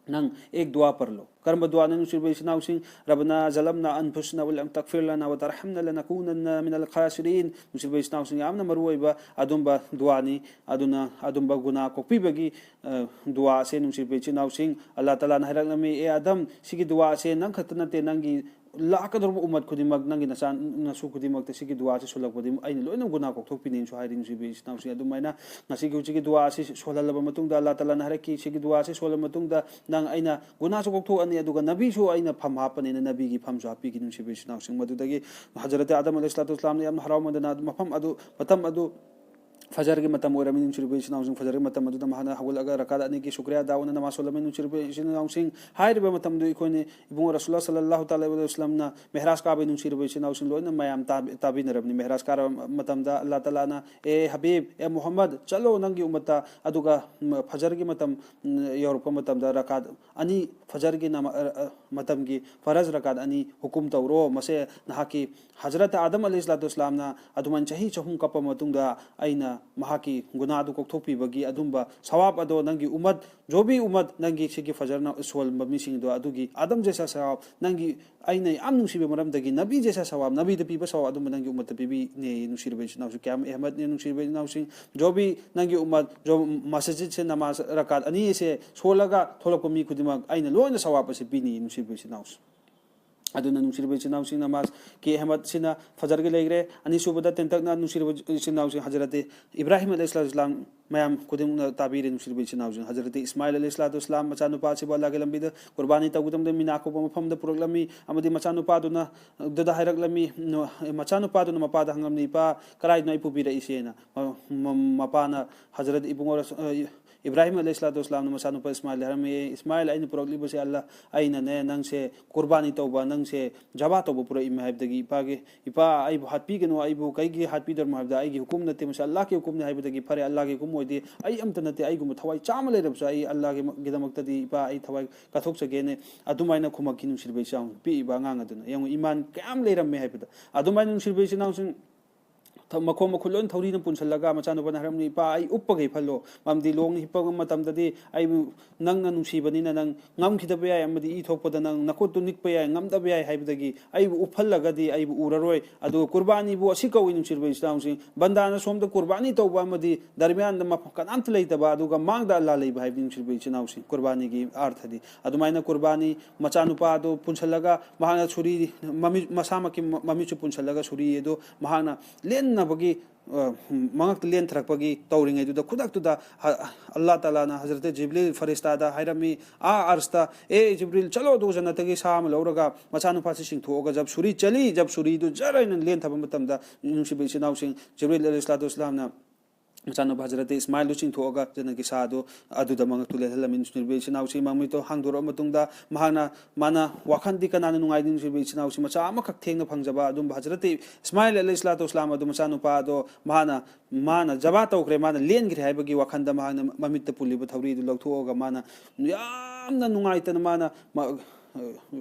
ꯅꯪ ꯑꯦꯛ ꯗꯨꯋꯥ ꯄꯔꯂꯣ"꯫ ꯀꯔꯝꯕ ꯗꯨꯋꯥꯅꯣ, ꯅꯨꯡꯁꯤꯔꯕ ꯏꯆꯤꯟ ꯏꯅꯥꯎꯁꯤꯡ? "ꯔꯕꯅꯥ ꯖꯂꯝꯅꯥ ꯑꯟꯐꯨꯁꯅꯥ ꯋ ꯂꯝ ꯇꯛꯐꯤꯔ ꯂꯅꯥ ꯋ ꯇꯔꯍꯝꯅ ꯂꯅꯀꯨꯅꯟꯅ ꯃꯤꯅꯜ ꯈꯥꯁꯤꯔꯤꯟ"꯫ ꯅꯨꯡꯁꯤꯔꯕ ꯏꯆꯤꯟ ꯏꯅꯥꯎꯁꯤꯡ, ꯌꯥꯝꯅ ꯃꯔꯨ ꯑꯣꯏꯕ ꯑꯗꯨꯝꯕ ꯗꯨꯋꯥꯅꯤ꯫ ꯑꯗꯨꯅ ꯑꯗꯨꯝꯕ ꯒꯨꯅꯥ ꯀꯣꯛꯄꯤꯕꯒꯤ, ꯑ, ꯗꯨꯋꯥ ꯑꯁꯦ, ꯅꯨꯡꯁꯤꯔꯕ ꯏꯆꯤꯟ ꯏꯅꯥꯎꯁꯤꯡ, ꯑꯜꯂꯥꯍ ꯇꯥꯂꯥꯅ ꯍꯥꯏꯔꯛꯂꯝꯃꯤ, "ꯑꯦ ꯑꯥꯗꯝ, ꯁꯤꯒꯤ ꯗꯨꯋꯥ ꯑꯁꯦ ꯅꯪ ꯈꯛꯇ ꯅꯠꯇꯦ, ꯅꯪꯒꯤ ꯂꯥꯛꯀꯗꯧꯔꯤꯕ ꯎꯃꯠ ꯈꯨꯗꯤꯡꯃꯛ, ꯅꯪꯒꯤ ꯅꯆꯥ ꯅꯁꯨ ꯈꯨꯗꯤꯡꯃꯛꯇ ꯁꯤꯒꯤ ꯗꯨꯋꯥꯁꯤ ꯁꯣꯜꯂꯛꯄꯗꯤ ꯑꯩꯅ ꯂꯣꯏꯅ ꯒꯨꯅꯥ ꯀꯣꯛꯊꯣꯛꯄꯤꯅꯤꯅꯁꯨ" ꯍꯥꯏꯔꯤ, ꯅꯨꯡꯁꯤꯕ ꯏꯆꯤꯟ ꯏꯅꯥꯎꯁꯤꯡ꯫ ꯑꯗꯨꯃꯥꯏꯅ ꯉꯁꯤꯒꯤ ꯍꯧꯖꯤꯛꯀꯤ ꯗꯨꯋꯥ ꯑꯁꯤ ꯁꯣꯜꯍꯜꯂꯕ ꯃꯇꯨꯡꯗ, ꯑꯜꯂꯥꯍ ꯇꯥꯂꯥꯅ ꯍꯥꯏꯔꯛꯈꯤ, "ꯁꯤꯒꯤ ꯗꯨꯋꯥ ꯑꯁꯤ ꯁꯣꯜꯂꯕ ꯃꯇꯨꯡꯗ ꯅꯪ ꯑꯩꯅ ꯒꯨꯅꯥꯁꯨ ꯀꯣꯛꯊꯣꯛꯑꯅꯤ, ꯑꯗꯨꯒ ꯅꯕꯤꯁꯨ ꯑꯩꯅ ꯐꯝ ꯍꯥꯞꯄꯅꯤꯅ ꯅꯕꯤꯒꯤ ꯐꯝꯁꯨ ꯍꯥꯞꯄꯤꯈꯤ", ꯅꯨꯡꯁꯤꯕ ꯏꯆꯤꯟ ꯏꯅꯥꯎꯁꯤꯡ꯫ ꯃꯗꯨꯗꯒꯤ ꯍꯖꯔꯠ ꯑꯥꯗꯝ ꯑꯂꯩꯍꯤ ꯁꯂꯥꯇꯨ ꯋꯁꯂꯥꯝꯅ ꯌꯥꯝꯅ ꯍꯔꯥꯎꯃꯟꯗꯅ ꯃꯐꯝ ꯑꯗꯨ, ꯃꯇꯝ ꯑꯗꯨ ꯐꯖꯔꯒꯤ ꯃꯇꯝ ꯑꯣꯏꯔꯝꯃꯤ, ꯅꯨꯡꯁꯤꯔꯕ ꯏꯆꯤꯟ ꯏꯅꯥꯎꯁꯤꯡ꯫ ꯐꯖꯔꯒꯤ ꯃꯇꯝ ꯑꯗꯨꯗ ꯃꯍꯥꯛꯅ ꯍꯧꯒꯠꯂꯒ ꯔꯀꯥꯠ ꯑꯅꯤꯒꯤ ꯁꯨꯀ꯭ꯔꯤꯌꯥ ꯑꯗꯥ ꯑꯣꯏꯅ ꯅꯃꯥꯖ ꯁꯣꯜꯂꯝꯃꯤ, ꯅꯨꯡꯁꯤꯔꯕ ꯏꯆꯤꯟ ꯏꯅꯥꯎꯁꯤꯡ꯫ ꯍꯥꯏꯔꯤꯕ ꯃꯇꯝꯗꯨ ꯑꯩꯈꯣꯏꯅ ꯏꯕꯨꯡꯉꯣ ꯔꯁꯨꯜꯂꯥ ꯁꯜꯂꯜꯂꯥꯍꯨ ꯇꯥꯂꯥ ꯑꯂꯩꯍꯤ ꯋꯁꯜꯂꯝꯅ ꯃꯦꯍꯔꯥꯖ ꯀꯥꯕꯒꯤ, ꯅꯨꯡꯁꯤꯔꯕ ꯏꯆꯤꯟ ꯏꯅꯥꯎꯁꯤꯡ, ꯂꯣꯏꯅ ꯃꯌꯥꯝ ꯇꯥꯕꯤ-, ꯇꯥꯕꯤꯅꯔꯕꯅꯤ꯫ ꯃꯦꯍꯔꯥꯖ ꯀꯥꯔꯕ ꯃꯇꯝꯗ ꯑꯜꯂꯥꯍ ꯇꯥꯂꯥꯅ, "ꯑꯦ ꯍꯕꯤꯕ, ꯑꯦ ꯃꯨꯍꯝꯃꯗ, ꯆꯠꯂꯣ ꯅꯪꯒꯤ ꯎꯝꯃꯠꯇ, ꯑꯗꯨꯒ, ꯎꯝ, ꯐꯖꯔꯒꯤ ꯃꯇꯝ, ꯎꯝ, ꯌꯧꯔꯛꯄ ꯃꯇꯝꯗ ꯔꯀꯥꯠ ꯑꯅꯤ, ꯐꯖꯔꯒꯤ ꯅꯃꯥ-, ꯑ, ꯑ, ꯃꯇꯝꯒꯤ ꯐꯔꯖ ꯔꯀꯥꯠ ꯑꯅꯤ ꯍꯨꯀꯨꯝ ꯇꯧꯔꯣ꯫ ꯃꯁꯦ ꯅꯍꯥꯛꯀꯤ ꯍꯖꯔꯠ ꯑꯥꯗꯝ ꯑꯂꯩꯍꯤ ꯁꯂꯥꯇꯨ ꯋꯁꯂꯥꯝꯅ ꯑꯗꯨꯃꯥꯏꯅ ꯆꯍꯤ ꯆꯍꯨꯝ ꯀꯞꯄ ꯃꯇꯨꯡꯗ ꯑꯩꯅ ꯃꯍꯥꯛꯀꯤ ꯒꯨꯅꯥꯗꯨ ꯀꯣꯛꯊꯣꯛꯄꯤꯕꯒꯤ ꯑꯗꯨꯝꯕ ꯁꯋꯥꯕ ꯑꯗꯣ ꯅꯪꯒꯤ ꯎꯃꯠ, ꯖꯣꯕꯤ ꯎꯃꯠ, ꯅꯪꯒꯤ ꯁꯤꯒꯤ ꯐꯖꯔꯅ ꯁꯣꯟꯕ ꯃꯤꯁꯤꯡꯗꯣ ꯑꯗꯨꯒꯤ ꯑꯥꯗꯝ ꯖꯩꯁꯥ ꯁꯋꯥꯕ, ꯅꯪꯒꯤ ꯑꯩꯅ ꯌꯥꯝ ꯅꯨꯡꯁꯤꯕ ꯃꯔꯝꯗꯒꯤ ꯅꯕꯤ ꯖꯩꯁꯥ ꯁꯋꯥꯕ, ꯅꯕꯤꯗ ꯄꯤꯕ ꯁꯋꯥꯕ ꯑꯗꯨꯝꯕ ꯅꯪꯒꯤ ꯎꯃꯠꯇ ꯄꯤꯕꯤꯅꯦ, ꯅꯨꯡꯁꯤꯔꯕ ꯏꯆꯤꯟ ꯏꯅꯥꯎꯁꯨ ꯀꯌꯥꯝ ꯑꯍꯃꯗꯅꯦ, ꯅꯨꯡꯁꯤꯔꯕ ꯏꯆꯤꯟ ꯏꯅꯥꯎꯁꯤꯡ꯫ ꯖꯣꯕꯤ ꯅꯪꯒꯤ ꯎꯃꯠ, ꯖꯣ-, ꯃꯁꯖꯤꯠꯁꯦ ꯅꯃꯥꯖ ꯔꯀꯥꯠ ꯑꯅꯤ ꯑꯁꯦ ꯁꯣꯜꯂꯒ ꯊꯣꯛꯂꯛꯄ ꯃꯤ ꯈꯨꯗꯤꯡꯃꯛ ꯑꯩꯅ ꯂꯣꯏꯅ ꯁꯋꯥꯕ ꯑꯁꯤ ꯄꯤꯅꯤ, ꯅꯨꯡꯁꯤꯔꯕ ꯏꯆꯤꯟ ꯏꯅꯥꯎꯁꯤꯡ꯫ ꯑꯗꯨꯅ ꯅꯨꯡꯁꯤꯔꯕ ꯏꯆꯤꯟ ꯏꯅꯥꯎꯁꯤꯡ, ꯅꯃꯥꯖꯀꯤ ꯑꯍꯃꯗꯁꯤꯅ ꯐꯖꯔꯒꯤ ꯂꯩꯈ꯭ꯔꯦ꯫ ꯑꯅꯤꯁꯨꯕꯗ ꯇꯦꯟꯇꯛꯅ ꯅꯨꯡꯁꯤꯔꯕ ꯏꯆꯤꯟ ꯏꯅꯥꯎꯁꯤꯡ, ꯍꯖꯔꯠꯇꯤ ꯏꯕ꯭ꯔꯥꯍꯤꯝ ꯑꯂꯩꯍꯤ ꯁꯂꯥꯇꯨ ꯋꯁꯂꯥꯝ ꯃꯌꯥꯝ ꯈꯨꯗꯤꯡꯃꯛꯅ ꯇꯥꯕꯤꯔꯦ, ꯅꯨꯡꯁꯤꯔꯕ ꯏꯆꯤꯟ ꯏꯅꯥꯎꯁꯤꯡ꯫ ꯍꯖꯔꯠꯇꯤ ꯏꯁꯃꯥꯏꯜ ꯑꯂꯩꯍꯤ ꯁꯂꯥꯇꯨ ꯋꯁꯂꯥꯝ ꯃꯆꯥꯅꯨꯄꯥ ꯑꯁꯤꯕꯨ ꯑꯜꯂꯥꯍꯒꯤ ꯂꯝꯕꯤꯗ ꯀꯨꯔꯕꯥꯅꯤ ꯇꯧꯒꯗꯕꯗ ꯃꯤꯅꯥ ꯀꯧꯕ ꯃꯐꯝꯗ ꯄꯨꯔꯛꯂꯝꯃꯤ ꯑꯃꯗꯤ ꯃꯆꯥꯅꯨꯄꯥꯗꯨꯅ, ꯗꯨꯗ ꯍꯥꯏꯔꯛꯂꯝꯃꯤ, ꯃꯆꯥꯅꯨꯄꯥꯗꯨꯅ ꯃꯄꯥꯗ ꯍꯪꯂꯝꯃꯤ, "ꯏꯄꯥ, ꯀꯗꯥꯏꯗꯅꯣ ꯑꯩ ꯄꯨꯕꯤꯔꯛꯏꯁꯦꯅ?" ꯃ-, ꯃ-, ꯃꯄꯥꯅ ꯍꯖꯔꯠ ꯏꯕꯨꯡꯉꯣ ꯔꯁ-, ꯑ, ꯏꯕ꯭ꯔꯥꯍꯤꯝ ꯑꯂꯩꯍꯤ ꯁꯂꯥꯇꯨ ꯋꯁꯂꯥꯝꯅ ꯃꯆꯥꯅꯨꯄꯥ ꯏꯁꯃꯥꯏꯜꯗ ꯍꯥꯏꯔꯝꯃꯤ, "ꯏꯁꯃꯥꯏꯜ, ꯑꯩꯅ ꯄꯨꯔꯛꯂꯤꯕꯁꯦ ꯑꯜꯂꯥ, ꯑꯩꯅꯅꯦ, ꯅꯪꯁꯦ ꯀꯨꯔꯕꯥꯅꯤ ꯇꯧꯕ, ꯅꯪꯁꯦ ꯖꯕꯥ ꯇꯧꯕ ꯄꯨꯔꯛꯏꯃꯤ" ꯍꯥꯏꯕꯗꯒꯤ, ꯏꯄꯥꯒꯤ, "ꯏꯄꯥ, ꯑꯩꯕꯨ ꯍꯥꯠꯄꯤꯒꯅꯨ, ꯑꯩꯕꯨ ꯀꯩꯒꯤ ꯍꯥꯠꯄꯤꯗꯣꯏꯅꯣ?" ꯍꯥꯏꯕꯗ, "ꯑꯩꯒꯤ ꯍꯨꯀꯨꯝ ꯅꯠꯇꯦ, ꯃꯁꯤ ꯑꯜꯂꯥꯍꯒꯤ ꯍꯨꯀꯨꯝꯅꯤ" ꯍꯥꯏꯕꯗꯒꯤ, "ꯐꯔꯦ, ꯑꯜꯂꯥꯍꯒꯤ ꯍꯨꯀꯨꯝ ꯑꯣꯏꯗꯤ ꯑꯩ ꯑꯝꯇ ꯅꯠꯇꯦ, ꯑꯩꯒꯨꯝꯕ ꯊꯋꯥꯏ ꯆꯥꯝꯃ ꯂꯩꯔꯕꯁꯨ ꯑꯩ ꯑꯜꯂꯥꯍꯒꯤꯗꯃꯛꯇꯗꯤ, ꯏꯄꯥ, ꯑꯩ ꯊꯋꯥꯏ ꯀꯠꯊꯣꯛꯆꯒꯦꯅꯦ"꯫ ꯑꯗꯨꯃꯥꯏꯅ ꯈꯨꯃꯛꯈꯤ, ꯅꯨꯡꯁꯤꯔꯕ ꯏꯆꯥ, ꯄꯤꯛꯏꯕ ꯑꯉꯥꯡ ꯑꯗꯨꯅ꯫ ꯌꯦꯡꯉꯨ, ꯏꯃꯥꯟ ꯀꯌꯥꯝ ꯂꯩꯔꯝꯃꯦ ꯍꯥꯏꯕꯗ꯫ ꯑꯗꯨꯃꯥꯏꯅ, ꯅꯨꯡꯁꯤꯔꯕ ꯏꯆꯤꯟ ꯏꯅꯥꯎꯁꯤꯡ, ꯊ-, ꯃꯈꯣꯡ ꯃꯈꯨꯠ ꯂꯣꯏ ꯊꯧꯔꯤꯅ ꯄꯨꯟꯁꯤꯜꯂꯒ ꯃꯆꯥꯅꯨꯄꯥꯅ ꯍꯥꯏꯔꯝꯃꯤ, "ꯏꯄꯥ, ꯑꯩ ꯎꯞꯄꯒ ꯍꯤꯞꯍꯜꯂꯣ, ꯃꯔꯝꯗꯤ ꯂꯣꯡꯅ ꯍꯤꯞꯄ ꯃꯇꯝꯗꯗꯤ ꯑꯩꯕꯨ ꯅꯪꯅ ꯅꯨꯡꯁꯤꯕꯅꯤꯅ ꯅꯪ ꯉꯝꯈꯤꯗꯕ ꯌꯥꯏ, ꯑꯃꯗꯤ ꯏ ꯊꯣꯛꯄꯗ ꯅꯪ ꯅꯈꯨꯠꯇꯨ ꯅꯤꯛꯄ ꯌꯥꯏ, ꯉꯝꯗꯕ ꯌꯥꯏ ꯍꯥꯏꯕꯗꯒꯤ ꯑꯩꯕꯨ ꯎꯞꯍꯜꯂꯒꯗꯤ ꯑꯩꯕꯨ ꯎꯔꯔꯣꯏ"꯫ ꯑꯗꯨꯒ ꯀꯨꯔꯕꯥꯅꯤꯕꯨ ꯑꯁꯤ ꯀꯧꯏ, ꯅꯨꯡꯁꯤꯔꯕ ꯏꯆꯤꯟ ꯏꯅꯥꯎꯁꯤꯡ, ꯕꯟꯗꯥꯅ ꯁꯣꯝꯗ ꯀꯨꯔꯕꯥꯅꯤ ꯇꯧꯕ ꯑꯃꯗꯤ ꯗꯔꯃꯤꯌꯥꯟꯗ ꯃꯐꯝ ꯀꯅꯥꯝꯇ ꯂꯩꯇꯕ, ꯑꯗꯨꯒ ꯃꯥꯡꯗ ꯑꯜꯂꯥ ꯂꯩꯕ ꯍꯥꯏꯕꯅꯤ, ꯅꯨꯡꯁꯤꯔꯕ ꯏꯆꯤꯟ ꯏꯅꯥꯎꯁꯤꯡ꯫ ꯀꯨꯔꯕꯥꯅꯤꯒꯤ ꯑꯥꯔꯊꯗꯤ ꯑꯗꯨꯃꯥꯏꯅ ꯀꯨꯔꯕꯥꯅꯤ ꯃꯆꯥꯅꯨꯄꯥꯗꯨ ꯄꯨꯟꯁꯤꯜꯂꯒ ꯃꯍꯥꯛꯅ ꯁꯨꯔꯤ, ꯃꯃꯤ-, ꯃꯁꯥꯃꯛꯀꯤ ꯃ-, ꯃꯃꯤꯠꯁꯨ ꯄꯨꯟꯁꯤꯜꯂꯒ ꯁꯨꯔꯤ ꯑꯗꯨ ꯃꯍꯥꯛꯅ ꯂꯦꯟꯅꯕꯒꯤ, ꯑ, ꯃꯉꯛꯇ ꯂꯦꯟꯊꯔꯛꯄꯒꯤ ꯇꯧꯔꯤꯉꯩꯗꯨꯗ ꯈꯨꯗꯛꯇꯨꯗ ꯍ-, ꯑꯜꯂꯥꯍ ꯇꯥꯂꯥꯅ ꯍꯖꯔꯠ ꯖꯤꯕ꯭ꯔꯤꯜ ꯐꯔꯤꯁꯇꯥꯗ ꯍꯥꯏꯔꯝꯃꯤ, ꯑꯥ ꯑꯔꯁꯇ, "ꯑꯦ ꯖꯤꯕ꯭ꯔꯤꯜ, ꯆꯠꯂꯣ, ꯑꯗꯨꯒ ꯖꯟꯅꯠꯇꯒꯤ ꯁꯥ ꯑꯃ ꯂꯧꯔꯒ ꯃꯆꯥꯅꯨꯄꯥꯁꯤ ꯆꯤꯡꯊꯣꯛꯑꯒ ꯖꯕ ꯁꯨꯔꯤ ꯆꯠꯂꯤ"꯫ ꯖꯕ ꯁꯨꯔꯤꯗꯨ ꯖꯔ ꯍꯥꯏꯅ ꯂꯦꯟꯊꯕ ꯃꯇꯝꯗ, ꯅꯨꯡꯁꯤꯕ ꯏꯆꯤꯟ ꯏꯅꯥꯎꯁꯤꯡ, ꯖꯤꯕ꯭ꯔꯤꯜ ꯑꯂꯩꯍꯤ ꯁꯂꯥꯇꯨ ꯋꯁꯂꯥꯝꯅ ꯃꯆꯥꯅꯨꯄꯥ ꯍꯖꯔꯠ ꯏꯁꯃꯥꯏꯜꯗꯨ ꯆꯤꯡꯊꯣꯛꯑꯒ ꯖꯅꯠꯀꯤ ꯁꯥꯗꯨ ꯑꯗꯨꯗ ꯃꯉꯛꯇꯨ ꯂꯦꯜꯍꯜꯂꯝꯃꯤ꯫ ꯅꯨꯡꯁꯤꯔꯕ ꯏꯆꯤꯟ ꯏꯅꯥꯎꯁꯤ, ꯃꯃꯤꯠꯇꯣ ꯍꯥꯡꯗꯣꯔꯛꯑ ꯃꯇꯨꯡꯗ ꯃꯍꯥꯛꯅ, ꯃꯥꯅ ꯋꯥꯈꯜꯗꯤ ꯀꯅꯥꯅ ꯅꯨꯡꯉꯥꯏꯅꯤ? ꯅꯨꯡꯁꯤꯔꯕ ꯏꯆꯤꯟ ꯏꯅꯥꯎꯁꯤ, ꯃꯆꯥ ꯑꯃꯈꯛ ꯊꯦꯡꯅ ꯐꯪꯖꯕ ꯑꯗꯨꯝꯕ ꯍꯖꯔꯠ ꯏꯁꯃꯥꯏꯜ ꯑꯂꯩꯍꯤ ꯁꯂꯥꯇꯨ ꯋꯁꯂꯥꯝ ꯑꯗꯨ, ꯃꯆꯥꯅꯨꯄꯥ ꯑꯗꯣ ꯃꯍꯥꯛꯅ, ꯃꯥꯅ ꯖꯕꯥ ꯇꯧꯈ꯭ꯔꯦ, ꯃꯥꯅ ꯂꯦꯟꯈ꯭ꯔꯦ ꯍꯥꯏꯕꯒꯤ ꯋꯥꯈꯜꯗ ꯃꯍꯥꯛꯅ ꯃꯃꯤꯠꯇ ꯄꯨꯜꯂꯤꯕ ꯊꯧꯔꯤꯗꯨ ꯂꯧꯊꯣꯛꯑꯒ ꯃꯥꯅ ꯌꯥꯝꯅ ꯅꯨꯡꯉꯥꯏꯇꯅ ꯃꯥꯅ ꯃ-,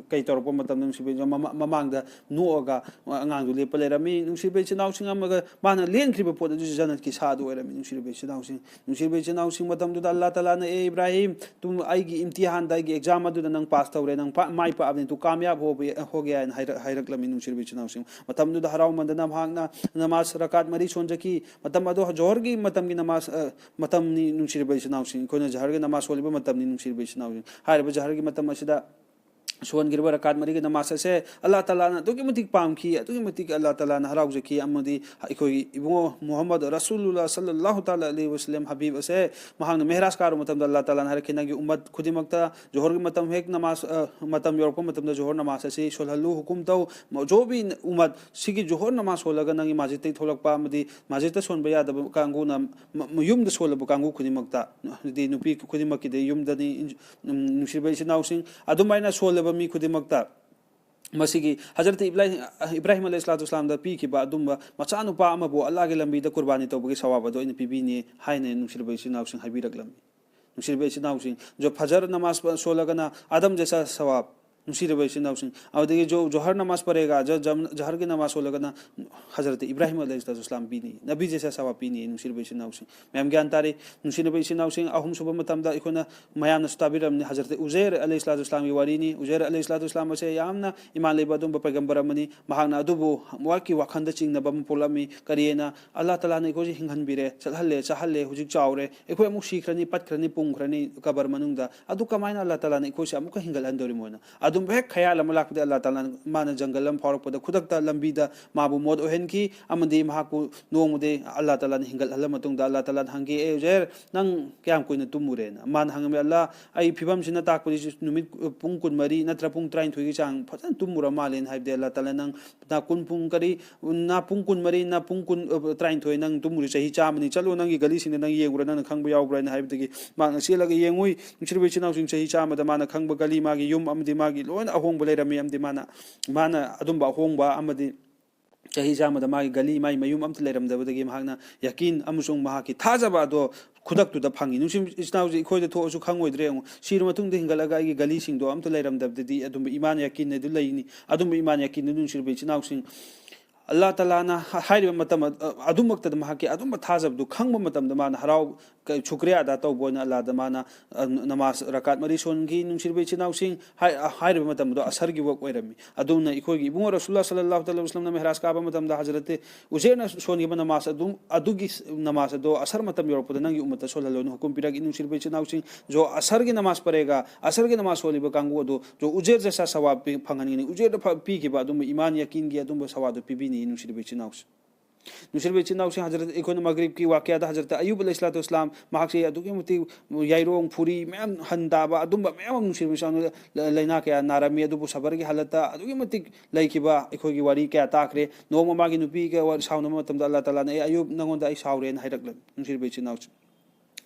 ꯀꯩ ꯇꯧꯔꯛꯄ ꯃꯇꯝꯗ ꯅꯨꯡꯁꯤꯕ ꯏꯆꯤꯟ-, ꯃꯃꯥ-, ꯃꯃꯥꯡꯗ ꯅꯣꯛꯑꯒ ꯑꯉꯥꯡꯗꯨ ꯂꯦꯞꯄ ꯂꯩꯔꯝꯃꯤ꯫ ꯅꯨꯡꯁꯤꯕ ꯏꯆꯤꯟ ꯏꯅꯥꯎꯁꯤꯡ ꯑꯃꯒ ꯃꯥꯅ ꯂꯦꯟꯈ꯭ꯔꯤꯕ ꯄꯣꯠ ꯑꯗꯨꯁꯨ ꯖꯅꯠꯀꯤ ꯁꯥꯗꯨ ꯑꯣꯏꯔꯝꯃꯤ꯫ ꯅꯨꯡꯁꯤꯔꯕ ꯏꯆꯤꯟ ꯏꯅꯥꯎꯁꯤꯡ, ꯅꯨꯡꯁꯤꯔꯕ ꯏꯆꯤꯟ ꯏꯅꯥꯎꯁꯤꯡ, ꯃꯇꯝꯗꯨꯗ ꯑꯜꯂꯥ ꯇꯥꯂꯥꯅ, "ꯑꯦ ꯏꯕ꯭ꯔꯥꯍꯤꯝ, ꯇꯨꯝ ꯑꯩꯒꯤ ꯏꯝꯇꯤꯍꯥꯟꯗ, ꯑꯩꯒꯤ ꯑꯦꯛꯖꯥꯝ ꯑꯗꯨꯗ ꯅꯪ ꯄꯥꯁ ꯇꯧꯔꯦ, ꯅꯪ ꯄꯥ-, ꯃꯥꯏ ꯄꯥꯛꯑꯕꯅꯤ, ꯇꯨ ꯀꯥꯃꯌꯥꯕ ꯍꯣ-, ꯍꯣꯒꯌꯥ" ꯍꯥꯏꯅ ꯍꯥꯏꯔꯛ-, ꯍꯥꯏꯔꯛꯂꯝꯃꯤ꯫ ꯅꯨꯡꯁꯤꯔꯕ ꯏꯆꯤꯟ ꯏꯅꯥꯎꯁꯤꯡ, ꯃꯇꯝꯗꯨꯗ ꯍꯔꯥꯎꯃꯟꯗꯅ ꯃꯍꯥꯛꯅ ꯅꯃꯥꯖ ꯔꯀꯥꯠ ꯃꯔꯤ ꯁꯣꯟꯖꯈꯤ꯫ ꯃꯇꯝ ꯑꯗꯨ ꯖꯣꯍꯔꯒꯤ ꯃꯇꯝꯒꯤ ꯅꯃꯥꯖ, ꯑ, ꯃꯇꯝꯅꯤ꯫ ꯅꯨꯡꯁꯤꯔꯕ ꯏꯆꯤꯟ ꯏꯅꯥꯎꯁꯤꯡ, ꯑꯩꯈꯣꯏꯅ ꯖꯍꯔꯒꯤ ꯅꯃꯥꯖ ꯁꯣꯜꯂꯤꯕ ꯃꯇꯝꯅꯤ꯫ ꯅꯨꯡꯁꯤꯔꯕ ꯏꯆꯤꯟ ꯏꯅꯥꯎꯁꯤꯡ, ꯍꯥꯏꯔꯤꯕ ꯖꯍꯔꯒꯤ ꯃꯇꯝ ꯑꯁꯤꯗ ꯁꯣꯟꯈꯤꯕ ꯔꯀꯥꯠ ꯃꯔꯤꯒꯤ ꯅꯃꯥꯖ ꯑꯁꯦ ꯑꯜꯂꯥ ꯇꯥꯂꯥꯅ ꯑꯗꯨꯛꯀꯤ ꯃꯇꯤꯛ ꯄꯥꯝꯈꯤ, ꯑꯗꯨꯛꯀꯤ ꯃꯇꯤꯛ ꯑꯜꯂꯥ ꯇꯥꯂꯥꯅ ꯍꯔꯥꯎꯖꯈꯤ꯫ ꯑꯃꯗꯤ ꯑꯩꯈꯣꯏꯒꯤ ꯏꯕꯨꯡꯉꯣ ꯃꯨꯍꯝꯃꯗ ꯔꯁꯨꯂꯨꯜꯂꯥ ꯁꯜꯂꯜꯂꯥꯍꯨ ꯇꯥꯂꯥ ꯑꯂꯩꯍꯤ ꯋꯁꯜꯂꯝ ꯍꯕꯤꯕ ꯑꯁꯦ ꯃꯍꯥꯛꯅ ꯃꯦꯍꯔꯥꯖ ꯀꯥꯔꯨꯕ ꯃꯇꯝꯗ ꯑꯜꯂꯥ ꯇꯥꯂꯥꯅ ꯍꯥꯏꯔꯛꯈꯤ, "ꯅꯪꯒꯤ ꯎꯝꯃꯠ ꯈꯨꯗꯤꯡꯃꯛꯇ ꯖꯣꯍꯔꯒꯤ ꯃꯇꯝ ꯍꯦꯛ ꯅꯃꯥꯖ, ꯑ, ꯃꯇꯝ ꯌꯧꯔꯛꯄ ꯃꯇꯝꯗ ꯖꯣꯍꯔ ꯅꯃꯥꯖ ꯑꯁꯤ ꯁꯣꯜꯍꯜꯂꯨ, ꯍꯨꯀꯨꯝ ꯇꯧ꯫ ꯃ-, ꯖꯣ ꯚꯤ ꯎꯝꯃꯠ ꯁꯤꯒꯤ ꯖꯣꯍꯔ ꯅꯃꯥꯖ ꯁꯣꯜꯂꯒ ꯅꯪꯒꯤ ꯃꯁꯖꯤꯗꯇꯒꯤ ꯊꯣꯛꯂꯛꯄ ꯑꯃꯗꯤ ꯃꯁꯖꯤꯗꯇ ꯁꯣꯟꯕ ꯌꯥꯗꯕ ꯀꯥꯡꯕꯨꯅ ꯃ-, ꯃ-, ꯌꯨꯝꯗ ꯁꯣꯜꯂꯕ ꯀꯥꯡꯕꯨ ꯈꯨꯗꯤꯡꯃꯛꯇ", ꯑꯗꯨꯗꯤ ꯅꯨꯄꯤ ꯈꯨꯗꯤꯡꯃꯛꯀꯤꯗꯤ ꯌꯨꯝꯗꯅꯤ, ꯎꯝ, ꯅꯨꯡꯁꯤꯔꯕ ꯏꯆꯤꯟ ꯏꯅꯥꯎꯁꯤꯡ, ꯑꯗꯨꯃꯥꯏꯅ ꯁꯣꯜꯂꯕ ꯃꯤ ꯈꯨꯗꯤꯡꯃꯛꯇ ꯃꯁꯤꯒꯤ ꯍꯖꯔꯠ ꯏꯕ꯭ꯔꯥꯍꯤꯝ, ꯏꯕ꯭ꯔꯥꯍꯤꯝ ꯑꯂꯩꯍꯤ ꯁꯂꯥꯇꯨ ꯋꯁꯂꯥꯝꯗ ꯄꯤꯈꯤꯕ ꯑꯗꯨꯝꯕ ꯃꯆꯥꯅꯨꯄꯥ ꯑꯃꯕꯨ ꯑꯜꯂꯥꯍꯒꯤ ꯂꯝꯕꯤꯗ ꯀꯨꯔꯕꯥꯅꯤ ꯇꯧꯕꯒꯤ ꯁꯋꯥꯕ ꯑꯗꯨ ꯑꯩꯅ ꯄꯤꯕꯤꯅꯤ ꯍꯥꯏꯅ ꯅꯨꯡꯁꯤꯔꯕ ꯏꯆꯤꯟ ꯏꯅꯥꯎꯁꯤꯡ ꯍꯥꯏꯕꯤꯔꯛꯂꯝꯃꯤ꯫ ꯅꯨꯡꯁꯤꯔꯕ ꯏꯆꯤꯟ ꯏꯅꯥꯎꯁꯤꯡ, ꯖꯣ-, ꯐꯖꯔ ꯅꯃꯥꯖ ꯁꯣꯜꯂꯒꯅ ꯑꯥꯗꯝ ꯖꯦꯁꯥ ꯁꯋꯥꯕ, ꯅꯨꯡꯁꯤꯔꯕ ꯏꯆꯤꯟ ꯏꯅꯥꯎꯁꯤꯡ, ꯑꯗꯨꯗꯒꯤ ꯖꯣ-, ꯖꯣꯍꯔ ꯅꯃꯥꯖ ꯄꯔꯦꯒ, ꯖ-, ꯖꯝ-, ꯖꯍꯔꯒꯤ ꯅꯃꯥꯖ ꯁꯣꯜꯂꯒꯅ ꯍꯖꯔꯠ ꯏꯕ꯭ꯔꯥꯍꯤꯝ ꯑꯂꯩꯍꯤ ꯁꯂꯥꯇꯨ ꯋꯁꯂꯥꯝ ꯄꯤꯅꯤ, ꯅꯕꯤ ꯖꯦꯁꯥ ꯁꯋꯥꯕ ꯄꯤꯅꯤ꯫ ꯅꯨꯡꯁꯤꯔꯕ ꯏꯆꯤꯟ ꯏꯅꯥꯎꯁꯤꯡ, ꯃꯌꯥꯝ ꯒ꯭ꯌꯥꯟ ꯇꯥꯔꯤ꯫ ꯅꯨꯡꯁꯤꯔꯕ ꯏꯆꯤꯟ ꯏꯅꯥꯎꯁꯤꯡ, ꯑꯍꯨꯝꯁꯨꯕ ꯃꯇꯝꯗ ꯑꯩꯈꯣꯏꯅ ꯃꯌꯥꯝꯅꯁꯨ ꯇꯥꯕꯤꯔꯝꯅꯤ, ꯍꯖꯔꯠ ꯎꯖꯩꯔ ꯑꯂꯩꯍꯤ ꯁꯂꯥꯇꯨ ꯋꯁꯂꯥꯝꯒꯤ ꯋꯥꯔꯤꯅꯤ꯫ ꯎꯖꯩꯔ ꯑꯂꯩꯍꯤ ꯁꯂꯥꯇꯨ ꯋꯁꯂꯥꯝ ꯑꯁꯦ ꯌꯥꯝꯅ ꯏꯃꯥꯟ ꯂꯩꯕ ꯑꯗꯨꯒꯨꯝꯕ ꯄꯩꯒꯝꯕꯔ ꯑꯃꯅꯤ꯫ ꯃꯍꯥꯛꯅ ꯑꯗꯨꯕꯨ ꯃꯍꯥꯛꯀꯤ ꯋꯥꯈꯜꯗ ꯆꯤꯡꯅꯕ ꯑꯃ ꯄꯣꯛꯂꯝꯃꯤ꯫ ꯀꯔꯤ ꯍꯥꯏꯅ? ꯑꯜꯂꯥꯍ ꯇꯥꯂꯥꯅ ꯑꯩꯈꯣꯏꯁꯦ ꯍꯤꯡꯍꯟꯕꯤꯔꯦ, ꯆꯠꯍꯜꯂꯦ, ꯆꯥꯍꯜꯂꯦ, ꯍꯧꯖꯤꯛ ꯆꯥꯎꯔꯦ, ꯑꯩꯈꯣꯏ ꯑꯃꯨꯛ ꯁꯤꯈ꯭ꯔꯅꯤ, ꯄꯠꯈ꯭ꯔꯅꯤ, ꯄꯨꯝꯈ꯭ꯔꯅꯤ ꯀꯕꯔ ꯃꯅꯨꯡꯗ꯫ ꯑꯗꯨ ꯀꯃꯥꯏꯅ ꯑꯜꯂꯥꯍ ꯇꯥꯂꯥꯅ ꯑꯩꯈꯣꯏꯁꯦ ꯑꯃꯨꯛꯀ ꯍꯤꯡꯒꯠꯍꯟꯗꯧꯔꯤꯃꯣꯅ? ꯑꯗꯨꯝ ꯍꯦꯛ ꯈꯌꯥꯜ ꯑꯃ ꯂꯥꯛꯄꯗ ꯑꯜꯂꯥ ꯇꯥꯂꯥꯅ, ꯃꯥꯅ ꯖꯪꯒꯜ ꯑꯃ ꯐꯥꯎꯔꯛꯄꯗ ꯈꯨꯗꯛꯇ ꯂꯝꯕꯤꯗ ꯃꯥꯕꯨ ꯃꯣꯠ ꯑꯣꯏꯍꯟꯈꯤ꯫ ꯑꯃꯗꯤ ꯃꯍꯥꯛꯄꯨ ꯅꯣꯡꯃꯗꯤ ꯑꯜꯂꯥ ꯇꯥꯂꯥꯅ ꯍꯤꯡꯒꯠꯍꯜꯂ ꯃꯇꯨꯡꯗ ꯑꯜꯂꯥ ꯇꯥꯂꯥꯅ ꯍꯪꯈꯤ, "ꯑꯦ ꯎꯖꯦꯔ, ꯅꯪ ꯀꯌꯥꯝ ꯀꯨꯏꯅ ꯇꯨꯝꯃꯨꯔꯦꯅ?" ꯃꯥꯅ ꯍꯪꯉꯝꯃꯤ, "ꯑꯜꯂꯥ, ꯑꯩ ꯐꯤꯕꯝꯁꯤꯅ ꯇꯥꯛꯄꯗꯤ ꯅꯨꯃꯤꯠ ꯄꯨꯡ ꯀꯨꯟꯃꯔꯤ ꯅꯠꯇ꯭ꯔ ꯄꯨꯡ ꯇꯔꯥꯅꯤꯊꯣꯏꯒꯤ ꯆꯥꯡ ꯐꯖꯅ ꯇꯨꯝꯃꯨꯔ ꯃꯥꯜꯂꯦꯅ", ꯍꯥꯏꯕꯗꯤ ꯑꯜꯂꯥ ꯇꯥꯂꯥ, "ꯅꯪ ꯅꯥ ꯀꯨꯟ ꯄꯨꯡ ꯀꯔꯤ, ꯅꯥ ꯄꯨꯡ ꯀꯨꯟꯃꯔꯤ, ꯅꯥ ꯄꯨꯡ ꯀꯨꯟ, ꯑ, ꯇꯔꯥꯅꯤꯊꯣꯏ ꯅꯪ ꯇꯨꯝꯃꯨꯔꯤ, ꯆꯍꯤ ꯆꯥꯝꯃꯅꯤ, ꯆꯠꯂꯣ ꯅꯪꯒꯤ ꯒꯂꯤꯁꯤꯡꯗ ꯅꯪ ꯌꯦꯡꯉꯨꯔ, ꯅꯪꯅ ꯈꯪꯕ ꯌꯥꯎꯕ꯭ꯔꯥ?" ꯍꯥꯏꯅ ꯍꯥꯏꯕꯗꯒꯤ ꯃꯍꯥꯛꯅ ꯆꯦꯜꯂꯒ ꯌꯦꯡꯉꯨꯏ꯫ ꯅꯨꯡꯁꯤꯔꯕ ꯏꯆꯤꯟ ꯏꯅꯥꯎꯁꯤꯡ, ꯆꯍꯤ ꯆꯥꯝꯃꯗ ꯃꯥꯅ ꯈꯪꯕ ꯒꯂꯤ, ꯃꯥꯒꯤ ꯌꯨꯝ ꯑꯃꯗꯤ ꯃꯥꯒꯤ ꯂꯣꯏꯅ ꯑꯍꯣꯡꯕ ꯂꯩꯔꯝꯃꯤ꯫ ꯑꯃꯗꯤ ꯃꯥꯅ, ꯃꯥꯅ ꯑꯗꯨꯝꯕ ꯑꯍꯣꯡꯕ ꯑꯃꯗꯤ ꯆꯍꯤ ꯆꯥꯝꯃꯗ ꯃꯥꯒꯤ ꯒꯂꯤ, ꯃꯥꯒꯤ ꯃꯌꯨꯝ ꯑꯝꯇ ꯂꯩꯔꯝꯗꯕꯗꯒꯤ ꯃꯍꯥꯛꯅ ꯌꯥꯀꯤꯟ ꯑꯃꯁꯨꯡ ꯃꯍꯥꯛꯀꯤ ꯊꯥꯖꯕ ꯑꯗꯣ ꯈꯨꯗꯛꯇꯨꯗ ꯐꯪꯉꯤ꯫ ꯅꯨꯡꯁꯤ ꯏꯆꯤꯟ ꯏꯅꯥꯎꯁꯦ, ꯑꯩꯈꯣꯏꯗ ꯊꯣꯛꯑꯁꯨ ꯈꯪꯉꯣꯏꯗ꯭ꯔꯦ ꯌꯦꯡꯉꯨ꯫ ꯁꯤꯔ ꯃꯇꯨꯡꯗ ꯍꯤꯡꯒꯠꯂꯒ ꯑꯩꯒꯤ ꯒꯂꯤꯁꯤꯡꯗꯣ ꯑꯝꯇ ꯂꯩꯔꯝꯗꯕꯗꯗꯤ ꯑꯗꯨꯝꯕ ꯏꯃꯥꯟ ꯌꯥꯀꯤꯟ ꯑꯗꯨ ꯂꯩꯅꯤ꯫ ꯑꯗꯨꯝꯕ ꯏꯃꯥꯟ ꯌꯥꯀꯤꯟ ꯑꯗꯨ, ꯅꯨꯡꯁꯤꯔꯕ ꯏꯆꯤꯟ ꯏꯅꯥꯎꯁꯤꯡ, ꯑꯜꯂꯥ ꯇꯥꯂꯥꯅ ꯍꯥꯏꯔꯤꯕ ꯃꯇꯝ ꯑꯗꯨꯃꯛꯇꯗ ꯃꯍꯥꯛꯀꯤ ꯑꯗꯨꯝꯕ ꯊꯥꯖꯕꯗꯨ ꯈꯪꯕ ꯃꯇꯝꯗ ꯃꯥꯅ ꯍꯔꯥꯎ, ꯀ-, ꯁꯨꯀ꯭ꯔꯤꯌꯥ ꯑꯗꯥ ꯇꯧꯕ ꯑꯣꯏꯅ ꯑꯜꯂꯥꯗ ꯃꯥꯅ, ꯑ, ꯅꯃꯥꯖ ꯔꯀꯥꯠ ꯃꯔꯤ ꯁꯣꯟꯈꯤ꯫ ꯅꯨꯡꯁꯤꯔꯕ ꯏꯆꯤꯟ ꯏꯅꯥꯎꯁꯤꯡ, ꯍꯥꯏ-, ꯍꯥꯏꯔꯤꯕ ꯃꯇꯝꯗꯣ ꯑꯁꯔꯒꯤ ꯋꯛ ꯑꯣꯏꯔꯝꯃꯤ꯫ ꯑꯗꯨꯅ ꯑꯩꯈꯣꯏꯒꯤ ꯏꯕꯨꯡꯉꯣ ꯔꯁꯨꯜꯂꯥ ꯁꯜꯂꯜꯂꯥꯍꯨ ꯇꯥꯂꯥ ꯋꯁꯂꯝꯅ ꯃꯦꯍꯔꯥꯖ ꯀꯥꯕ ꯃꯇꯝꯗ ꯍꯖꯔꯠ ꯎꯖꯦꯔꯅ ꯁꯣꯟꯈꯤꯕ ꯅꯃꯥꯖ ꯑꯗꯨꯝ, ꯑꯗꯨꯒꯤ ꯅꯃꯥꯖ ꯑꯗꯣ ꯑꯁꯔ ꯃꯇꯝ ꯌꯧꯔꯛꯄꯗ ꯅꯪꯒꯤ ꯎꯝꯃꯠꯇ ꯁꯣꯜꯍꯜꯂꯣꯅ ꯍꯨꯀꯨꯝ ꯄꯤꯔꯛꯏ꯫ ꯅꯨꯡꯁꯤꯔꯕ ꯏꯆꯤꯟ ꯏꯅꯥꯎꯁꯤꯡ, ꯖꯣ ꯑꯁꯔꯒꯤ ꯅꯃꯥꯖ ꯄꯔꯦꯒ, ꯑꯁꯔꯒꯤ ꯅꯃꯥꯖ ꯁꯣꯜꯂꯤꯕ ꯀꯥꯡꯕꯨ ꯑꯗꯣ ꯖꯣ ꯎꯖꯦꯔ ꯖꯦꯁꯥ ꯁꯋꯥꯕ ꯄꯤ-, ꯐꯪꯍꯟꯒꯅꯤ꯫ ꯎꯖꯦꯔꯗ ꯐ-, ꯄꯤꯈꯤꯕ ꯑꯗꯨꯝꯕ ꯏꯃꯥꯟ ꯌꯥꯀꯤꯟꯒꯤ ꯑꯗꯨꯝꯕ ꯁꯋꯥꯗꯣ ꯄꯤꯕꯤꯅꯤ, ꯅꯨꯡꯁꯤꯔꯕ ꯏꯆꯤꯟ ꯏꯅꯥꯎꯁꯤꯡ꯫ ꯅꯨꯡꯁꯤꯔꯕ ꯏꯆꯤꯟ ꯏꯅꯥꯎꯁꯤꯡ, ꯍꯖꯔꯠ, ꯑꯩꯈꯣꯏꯅ ꯃꯒ꯭ꯔꯤꯕꯀꯤ ꯋꯥꯀꯤꯌꯥꯗ ꯍꯖꯔꯠ ꯑꯌꯨꯕ ꯑꯂꯩꯍꯤꯁꯁꯂꯥꯇꯨ ꯋꯁꯁꯂꯥꯝ, ꯃꯍꯥꯛꯁꯦ ꯑꯗꯨꯛꯀꯤ ꯃꯇꯤꯛ ꯌꯥꯏꯔꯣꯡ, ꯐꯨꯔꯤ ꯃꯌꯥꯝ, ꯍꯟ ꯇꯥꯕ, ꯑꯗꯨꯝꯕ ꯃꯌꯥꯝ ꯑꯃ, ꯅꯨꯡꯁꯤꯔꯕ ꯏꯆꯤꯟ ꯏꯅꯥꯎ, ꯂ-, ꯂꯥꯏꯅꯥ ꯀꯌꯥ ꯅꯥꯔꯝꯃꯤ꯫ ꯑꯗꯨꯕꯨ ꯁꯕꯔꯒꯤ ꯍꯥꯂꯠꯇ ꯑꯗꯨꯛꯀꯤ ꯃꯇꯤꯛ ꯂꯩꯈꯤꯕ ꯑꯩꯈꯣꯏꯒꯤ ꯋꯥꯔꯤ ꯀꯌꯥ ꯇꯥꯈ꯭ꯔꯦ꯫ ꯅꯣꯡꯃ ꯃꯥꯒꯤ ꯅꯨꯄꯤꯒ ꯋꯥꯔꯤ ꯁꯥꯎꯅꯕ ꯃꯇꯝꯗ ꯑꯜꯂꯥ ꯇꯥꯂꯥꯅ, "ꯑꯦ ꯑꯌꯨꯕ, ꯅꯪꯉꯣꯟꯗ ꯑꯩ ꯁꯥꯎꯔꯦꯅ" ꯍꯥꯏꯔꯛꯂꯝꯃꯤ, ꯅꯨꯡꯁꯤꯔꯕ ꯏꯆꯤꯟ ꯏꯅꯥꯎꯁꯤꯡ꯫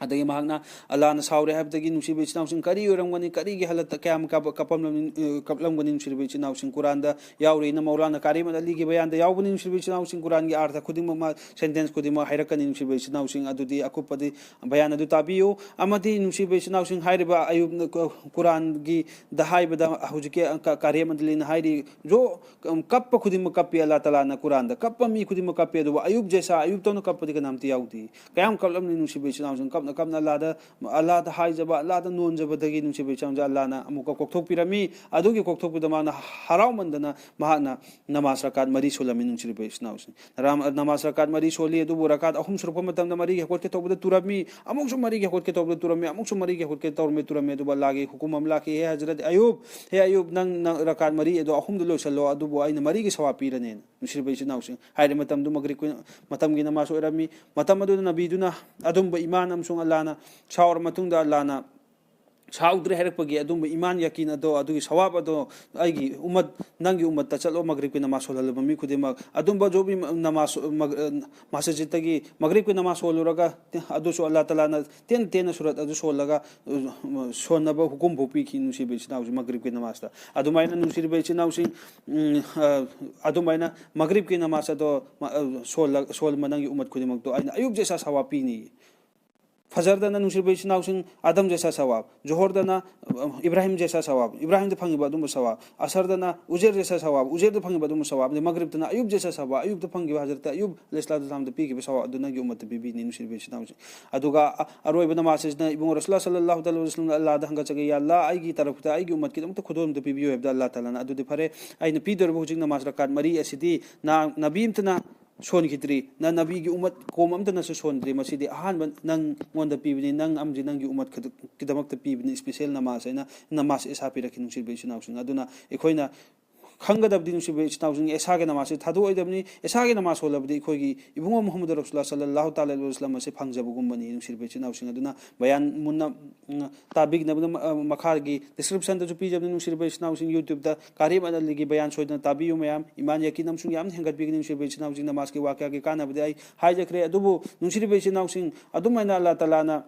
ꯑꯗꯒꯤ ꯃꯍꯥꯛꯅ ꯑꯜꯂꯥꯅ ꯁꯥꯎꯔꯦ ꯍꯥꯏꯕꯗꯒꯤ, ꯅꯨꯡꯁꯤꯔꯕ ꯏꯆꯤꯟ ꯏꯅꯥꯎꯁꯤꯡ, ꯀꯔꯤ ꯑꯣꯏꯔꯝꯒꯅꯤ, ꯀꯔꯤꯒꯤ ꯍꯥꯂꯠꯇ ꯀꯌꯥꯝ ꯀꯥꯞ-, ꯀꯞꯄꯝꯂꯝ-, ꯑ, ꯀꯞꯂꯝꯒꯅꯤ, ꯅꯨꯡꯁꯤꯔꯕ ꯏꯆꯤꯟ ꯏꯅꯥꯎꯁꯤꯡ? ꯀꯨꯔꯥꯟꯗ ꯌꯥꯎꯔꯤ꯫ ꯏꯟꯅ ꯃꯧꯂꯥꯅ ꯀꯥꯔꯤꯝ ꯑꯂꯤꯒꯤ ꯕꯌꯥꯟꯗ ꯌꯥꯎꯕꯅꯤ, ꯅꯨꯡꯁꯤꯔꯕ ꯏꯆꯤꯟ ꯏꯅꯥꯎꯁꯤꯡ, ꯀꯨꯔꯥꯟꯒꯤ ꯑꯥꯔꯊ ꯈꯨꯗꯤꯡꯃꯛ, ꯃꯥ ꯁꯦꯟꯇꯦꯟꯁ ꯈꯨꯗꯤꯡꯃꯛ ꯍꯥꯏꯔꯛꯀꯅꯤ, ꯅꯨꯡꯁꯤꯔꯕ ꯏꯆꯤꯟ ꯏꯅꯥꯎꯁꯤꯡ꯫ ꯑꯗꯨꯗꯤ ꯑꯀꯨꯞꯄꯗꯤ ꯕꯌꯥꯟ ꯑꯗꯨ ꯇꯥꯕꯤꯌꯨ꯫ ꯑꯃꯗꯤ ꯅꯨꯡꯁꯤꯔꯕ ꯏꯆꯤꯟ ꯏꯅꯥꯎꯁꯤꯡ, ꯍꯥꯏꯔꯤꯕ ꯑꯌꯨꯕ, ꯀꯨꯔꯥꯟꯒꯤꯗ ꯍꯥꯏꯕꯗ ꯍꯧꯖꯤꯛꯀꯤ ꯀ-, ꯀꯥꯔꯤꯝ ꯑꯂꯤꯅ ꯍꯥꯏꯔꯤ, ꯖꯣ ꯀꯞꯄ ꯈꯨꯗꯤꯡꯃꯛ ꯀꯞꯄꯤ ꯑꯜꯂꯥ ꯇꯥꯂꯥꯅ ꯀꯨꯔꯥꯟꯗ꯫ ꯀꯞꯄ ꯃꯤ ꯈꯨꯗꯤꯡꯃꯛ ꯀꯞꯄꯤ, ꯑꯗꯨꯕꯨ ꯑꯌꯨꯕ ꯖꯦꯁꯥ, ꯑꯌꯨꯕꯇꯧꯅ ꯀꯞꯄꯗꯤ ꯀꯅꯥꯝꯇ ꯌꯥꯎꯗꯦ꯫ ꯀꯌꯥꯝ ꯀꯞꯂꯝꯅꯤ, ꯅꯨꯡꯁꯤꯕ ꯏꯆꯤꯟ ꯏꯅꯥꯎꯁꯤꯡ, ꯀꯞ-, ꯀꯝꯅ ꯑꯜꯂꯥꯗ, ꯑꯜꯂꯥꯗ ꯍꯥꯏꯖꯕ, ꯑꯜꯂꯥꯗ ꯅꯣꯟꯖꯕꯗꯒꯤ ꯅꯨꯡꯁꯤꯕ ꯏꯆꯥꯎꯁꯦ ꯑꯜꯂꯥꯅ ꯑꯃꯨꯛꯀ ꯀꯣꯛꯊꯣꯛꯄꯤꯔꯝꯃꯤ꯫ ꯑꯗꯨꯒꯤ ꯀꯣꯛꯊꯣꯛꯄꯗ ꯃꯥꯅ ꯍꯔꯥꯎꯃꯟꯗꯅ ꯃꯍꯥꯛꯅ ꯅꯃꯥꯖ ꯔꯀꯥꯠ ꯃꯔꯤ ꯁꯣꯜꯂꯝꯃꯤ, ꯅꯨꯡꯁꯤꯔꯤꯕ ꯏꯆꯤꯟ ꯏꯅꯥꯎꯁꯤꯡ꯫ ꯅꯔꯥꯝ-, ꯅꯃꯥꯖ ꯔꯀꯥꯠ ꯃꯔꯤ ꯁꯣꯜꯂꯤ, ꯑꯗꯨꯕꯨ ꯔꯀꯥꯠ ꯑꯍꯨꯝ ꯁꯨꯔꯛꯄ ꯃꯇꯝꯗ ꯃꯔꯤꯒꯤ ꯍꯧꯒꯠꯀꯦ ꯇꯧꯕꯗ ꯇꯨꯔꯝꯃꯤ, ꯑꯃꯨꯛꯁꯨ ꯃꯔꯤꯒꯤ ꯍꯧꯒꯠꯀꯦ ꯇꯧꯕꯗ ꯇꯨꯔꯝꯃꯤ, ꯑꯃꯨꯛꯁꯨ ꯃꯔꯤꯒꯤ ꯍꯧꯒꯠꯀꯦ ꯇꯧꯔꯝꯃꯤ, ꯇꯨꯔꯝꯃꯤ꯫ ꯑꯗꯨꯕꯨ ꯑꯜꯂꯥꯒꯤ ꯍꯨꯀꯨꯝ ꯑꯃ ꯂꯥꯛꯈꯤ, "ꯍꯦ ꯍꯖꯔꯠ ꯑꯌꯨꯕ, ꯍꯦ ꯑꯌꯨꯕ, ꯅꯪ, ꯅꯪ ꯔꯀꯥꯠ ꯃꯔꯤ ꯑꯗꯣ ꯑꯍꯨꯝꯗ ꯂꯣꯏꯁꯤꯜꯂꯣ, ꯑꯗꯨꯕꯨ ꯑꯩꯅ ꯃꯔꯤꯒꯤ ꯁꯋꯥꯕ ꯄꯤꯔꯅꯦꯅ"꯫ ꯅꯨꯡꯁꯤꯔꯤꯕ ꯏꯆꯤꯟ ꯏꯅꯥꯎꯁꯤꯡ, ꯍꯥꯏꯔꯤꯕ ꯃꯇꯝꯗꯨ ꯃꯒ꯭ꯔꯤꯕꯀꯤ ꯃꯇꯝꯒꯤ ꯅꯃꯥꯖ ꯑꯣꯏꯔꯝꯃꯤ꯫ ꯃꯇꯝ ꯑꯗꯨꯗ ꯅꯕꯤꯗꯨꯅ ꯑꯗꯨꯝꯕ ꯏꯃꯥꯟ ꯑꯃꯁꯨꯡ ꯑꯜꯂꯥꯅ ꯁꯥꯎꯔ ꯃꯇꯨꯡꯗ ꯑꯜꯂꯥꯅ ꯁꯥꯎꯗ꯭ꯔꯦ ꯍꯥꯏꯔꯛꯄꯒꯤ ꯑꯗꯨꯝꯕ ꯏꯃꯥꯟ ꯌꯥꯀꯤꯟ ꯑꯗꯣ, ꯑꯗꯨꯒꯤ ꯁꯋꯥꯕ ꯑꯗꯣ ꯑꯩꯒꯤ ꯎꯃꯠ, ꯅꯪꯒꯤ ꯎꯃꯠꯇ ꯆꯠꯂꯣ, ꯃꯒ꯭ꯔꯤꯕꯀꯤ ꯅꯃꯥꯖ ꯁꯣꯜꯍꯜꯂꯕ ꯃꯤ ꯈꯨꯗꯤꯡꯃꯛ꯫ ꯑꯗꯨꯝꯕ ꯖꯣꯕꯤ ꯅꯃꯥꯖ, ꯃꯒ-, ꯃꯁꯖꯤꯠꯇꯒꯤ ꯃꯒ꯭ꯔꯤꯕꯀꯤ ꯅꯃꯥꯖ ꯁꯣꯜꯂꯨꯔꯒ, ꯑꯗꯨꯁꯨ ꯑꯜꯂꯥ ꯇꯥꯂꯥꯅ ꯇꯦꯟ ꯇꯦꯟꯅ ꯁꯨꯔꯠ ꯑꯗꯨ ꯁꯣꯜꯂꯒ, ꯁꯣꯟꯅꯕ ꯍꯨꯀꯨꯝ ꯐꯥꯎ ꯄꯤꯈꯤ, ꯅꯨꯡꯁꯤꯕ ꯏꯆꯤꯟ ꯏꯅꯥꯎꯁꯤꯡ, ꯃꯒ꯭ꯔꯤꯕꯀꯤ ꯅꯃꯥꯖꯇ꯫ ꯑꯗꯨꯃꯥꯏꯅ ꯅꯨꯡꯁꯤꯔꯤꯕ ꯏꯆꯤꯟ ꯏꯅꯥꯎꯁꯤꯡ, ꯎꯝ, ꯑ, ꯑꯗꯨꯃꯥꯏꯅ ꯃꯒ꯭ꯔꯤꯕꯀꯤ ꯅꯃꯥꯖ ꯑꯗꯣ ꯃ-, ꯑ, ꯁꯣꯜꯂ-, ꯁꯣꯜꯂꯕ ꯅꯪꯒꯤ ꯎꯃꯠ ꯈꯨꯗꯤꯡꯃꯛꯇꯣ ꯑꯩꯅ ꯑꯌꯨꯛ ꯖꯦꯁꯥ ꯁꯋꯥꯕ ꯄꯤꯅꯤ꯫ ꯐꯖꯔꯗꯅ ꯅꯨꯡꯁꯤꯔꯤꯕ ꯏꯆꯤꯟ ꯏꯅꯥꯎꯁꯤꯡ ꯑꯗꯝ ꯖꯦꯁꯥ ꯁꯋꯥꯕ, ꯖꯣꯍꯔꯗꯅ, ꯑ, ꯏꯕ꯭ꯔꯥꯍꯤꯝ ꯖꯦꯁꯥ ꯁꯋꯥꯕ, ꯏꯕ꯭ꯔꯥꯍꯤꯝꯗ ꯐꯪꯉꯤꯕ ꯑꯗꯨꯝꯕ ꯁꯋꯥꯕ, ꯑꯁꯔꯗꯅ ꯎꯖꯦꯔ ꯖꯦꯁꯥ ꯁꯋꯥꯕ, ꯎꯖꯦꯔꯗ ꯐꯪꯉꯤꯕ ꯑꯗꯨꯝꯕ ꯁꯋꯥꯕ, ꯑꯗꯩ ꯃꯒ꯭ꯔꯤꯕꯇꯅ ꯑꯌꯨꯕ ꯖꯦꯁꯥ ꯁꯋꯥꯕ, ꯑꯌꯨꯕꯇ ꯐꯪꯈꯤꯕ ꯍꯖꯔꯠ ꯑꯌꯨꯕ ꯑꯂꯩꯍꯤꯁꯁꯂꯥꯇꯨ ꯋꯥꯁꯁꯂꯥꯝꯗ ꯄꯤꯈꯤꯕ ꯁꯋꯥꯕ ꯑꯗꯨ ꯅꯪꯒꯤ ꯎꯃꯠꯇ ꯄꯤꯕꯤꯅꯤ, ꯅꯨꯡꯁꯤꯔꯤꯕ ꯏꯆꯤꯟ ꯏꯅꯥꯎꯁꯤꯡ꯫ ꯑꯗꯨꯒ ꯑ-, ꯑꯔꯣꯏꯕ ꯅꯃꯥꯖ ꯑꯁꯤꯅ ꯏꯕꯨꯡꯉꯣ ꯔꯁꯨꯜꯂꯥꯍ ꯁꯜꯂꯜꯂꯥꯍꯨ ꯇꯥꯂꯥ ꯑꯂꯩꯍꯤ ꯋꯥꯁꯂꯝꯅ ꯑꯜꯂꯥꯗ ꯍꯪꯒꯠꯆꯒꯦ, "ꯌꯥ ꯑꯜꯂꯥ, ꯑꯩꯒꯤ ꯇꯔꯐꯇ ꯑꯩꯒꯤ ꯎꯃꯠꯀꯤꯗꯃꯛꯇ ꯈꯨꯗꯣꯜ ꯑꯝꯇ ꯄꯤꯕꯤꯌꯨ" ꯍꯥꯏꯕꯗ ꯑꯜꯂꯥꯍ ꯇꯥꯂꯥꯅ, "ꯑꯗꯨꯗꯤ ꯐꯔꯦ, ꯑꯩꯅ ꯄꯤꯗꯧꯔꯤꯕ ꯍꯧꯖꯤꯛ ꯅꯃꯥꯖ ꯔꯀꯥꯠ ꯃꯔꯤ ꯑꯁꯤꯗꯤ ꯅ-, ꯅꯕꯤ ꯑꯝꯇꯅ ꯁꯣꯟꯈꯤꯗ꯭ꯔꯤ, ꯅ-, ꯅꯕꯤꯒꯤ ꯎꯃꯠ ꯀꯣꯝ ꯑꯝꯇꯅꯁꯨ ꯁꯣꯟꯗ꯭ꯔꯤ, ꯃꯁꯤꯗꯤ ꯑꯍꯥꯟꯕ ꯅꯪꯉꯣꯟꯗ ꯄꯤꯕꯅꯤ, ꯅꯪ ꯑꯃꯗꯤ ꯅꯪꯒꯤ ꯎꯃꯠ ꯈꯛꯇ-, ꯀꯤꯗꯃꯛꯇ ꯄꯤꯕꯅꯤ, ꯏꯁꯄꯤꯁꯦꯜ ꯅꯃꯥꯖ ꯍꯥꯏꯅ ꯅꯃꯥꯖ ꯏꯁꯥ ꯄꯤꯔꯛꯈꯤ", ꯅꯨꯡꯁꯤꯔꯤꯕ ꯏꯆꯤꯟ ꯏꯅꯥꯎꯁꯤꯡ꯫ ꯑꯗꯨꯅ ꯑꯩꯈꯣꯏꯅ ꯈꯪꯒꯗꯕꯗꯤ, ꯅꯨꯡꯁꯤꯕ ꯏꯆꯤꯟ ꯏꯅꯥꯎꯁꯤꯡ, ꯏꯁꯥꯒꯤ ꯅꯃꯥꯖꯁꯤ ꯊꯥꯗꯣꯛꯑꯣꯏꯗꯕꯅꯤ꯫ ꯏꯁꯥꯒꯤ ꯅꯃꯥꯖ ꯁꯣꯜꯂꯕꯗꯤ ꯑꯩꯈꯣꯏꯒꯤ ꯏꯕꯨꯡꯉꯣ ꯃꯨꯍꯝꯃꯗ ꯔꯁꯨꯜꯂꯥꯍ ꯁꯜꯂꯜꯂꯥꯍꯨ ꯇꯥꯂꯥ ꯑꯂꯩꯍꯤ ꯋꯥꯁꯂꯝ ꯑꯁꯤ ꯐꯪꯖꯕꯒꯨꯝꯕꯅꯤ, ꯅꯨꯡꯁꯤꯔꯤꯕ ꯏꯆꯤꯟ ꯏꯅꯥꯎꯁꯤꯡ꯫ ꯑꯗꯨꯅ ꯕꯌꯥꯟ ꯃꯨꯟꯅ, ꯎꯝ, ꯇꯥꯕꯤꯅꯕ, ꯑ, ꯃꯈꯥꯒꯤ ꯗꯤꯁꯀ꯭ꯔꯤꯞꯁꯟꯗꯁꯨ ꯄꯤꯖꯕꯅꯤ, ꯅꯨꯡꯁꯤꯔꯤꯕ ꯏꯆꯤꯟ ꯏꯅꯥꯎꯁꯤꯡ, YouTube-ꯇ ꯀꯥꯔꯤꯝ ꯑꯅ ꯑꯂꯤꯒꯤ ꯕꯌꯥꯟ ꯁꯣꯏꯗꯅ ꯇꯥꯕꯤꯌꯨ ꯃꯌꯥꯝ꯫ ꯏꯃꯥꯟ ꯌꯥꯀꯤꯟ ꯑꯃꯁꯨꯡ ꯌꯥꯝꯅ ꯍꯦꯟꯒꯠꯄꯤꯒꯅꯤ, ꯅꯨꯡꯁꯤꯔꯤꯕ ꯏꯆꯤꯟ ꯏꯅꯥꯎꯁꯤꯡ꯫ ꯅꯃꯥꯖꯀꯤ ꯋꯥꯀꯌꯥꯒꯤ ꯀꯥꯟꯅꯕꯗꯤ ꯑꯩ ꯍꯥꯏꯖꯈ꯭ꯔꯦ꯫ ꯑꯗꯨꯕꯨ ꯅꯨꯡꯁꯤꯔꯤꯕ ꯏꯆꯤꯟ ꯏꯅꯥꯎꯁꯤꯡ, ꯑꯗꯨꯝ ꯍꯥꯏꯅ ꯑꯜꯂꯥꯍ ꯇꯥꯂꯥꯅ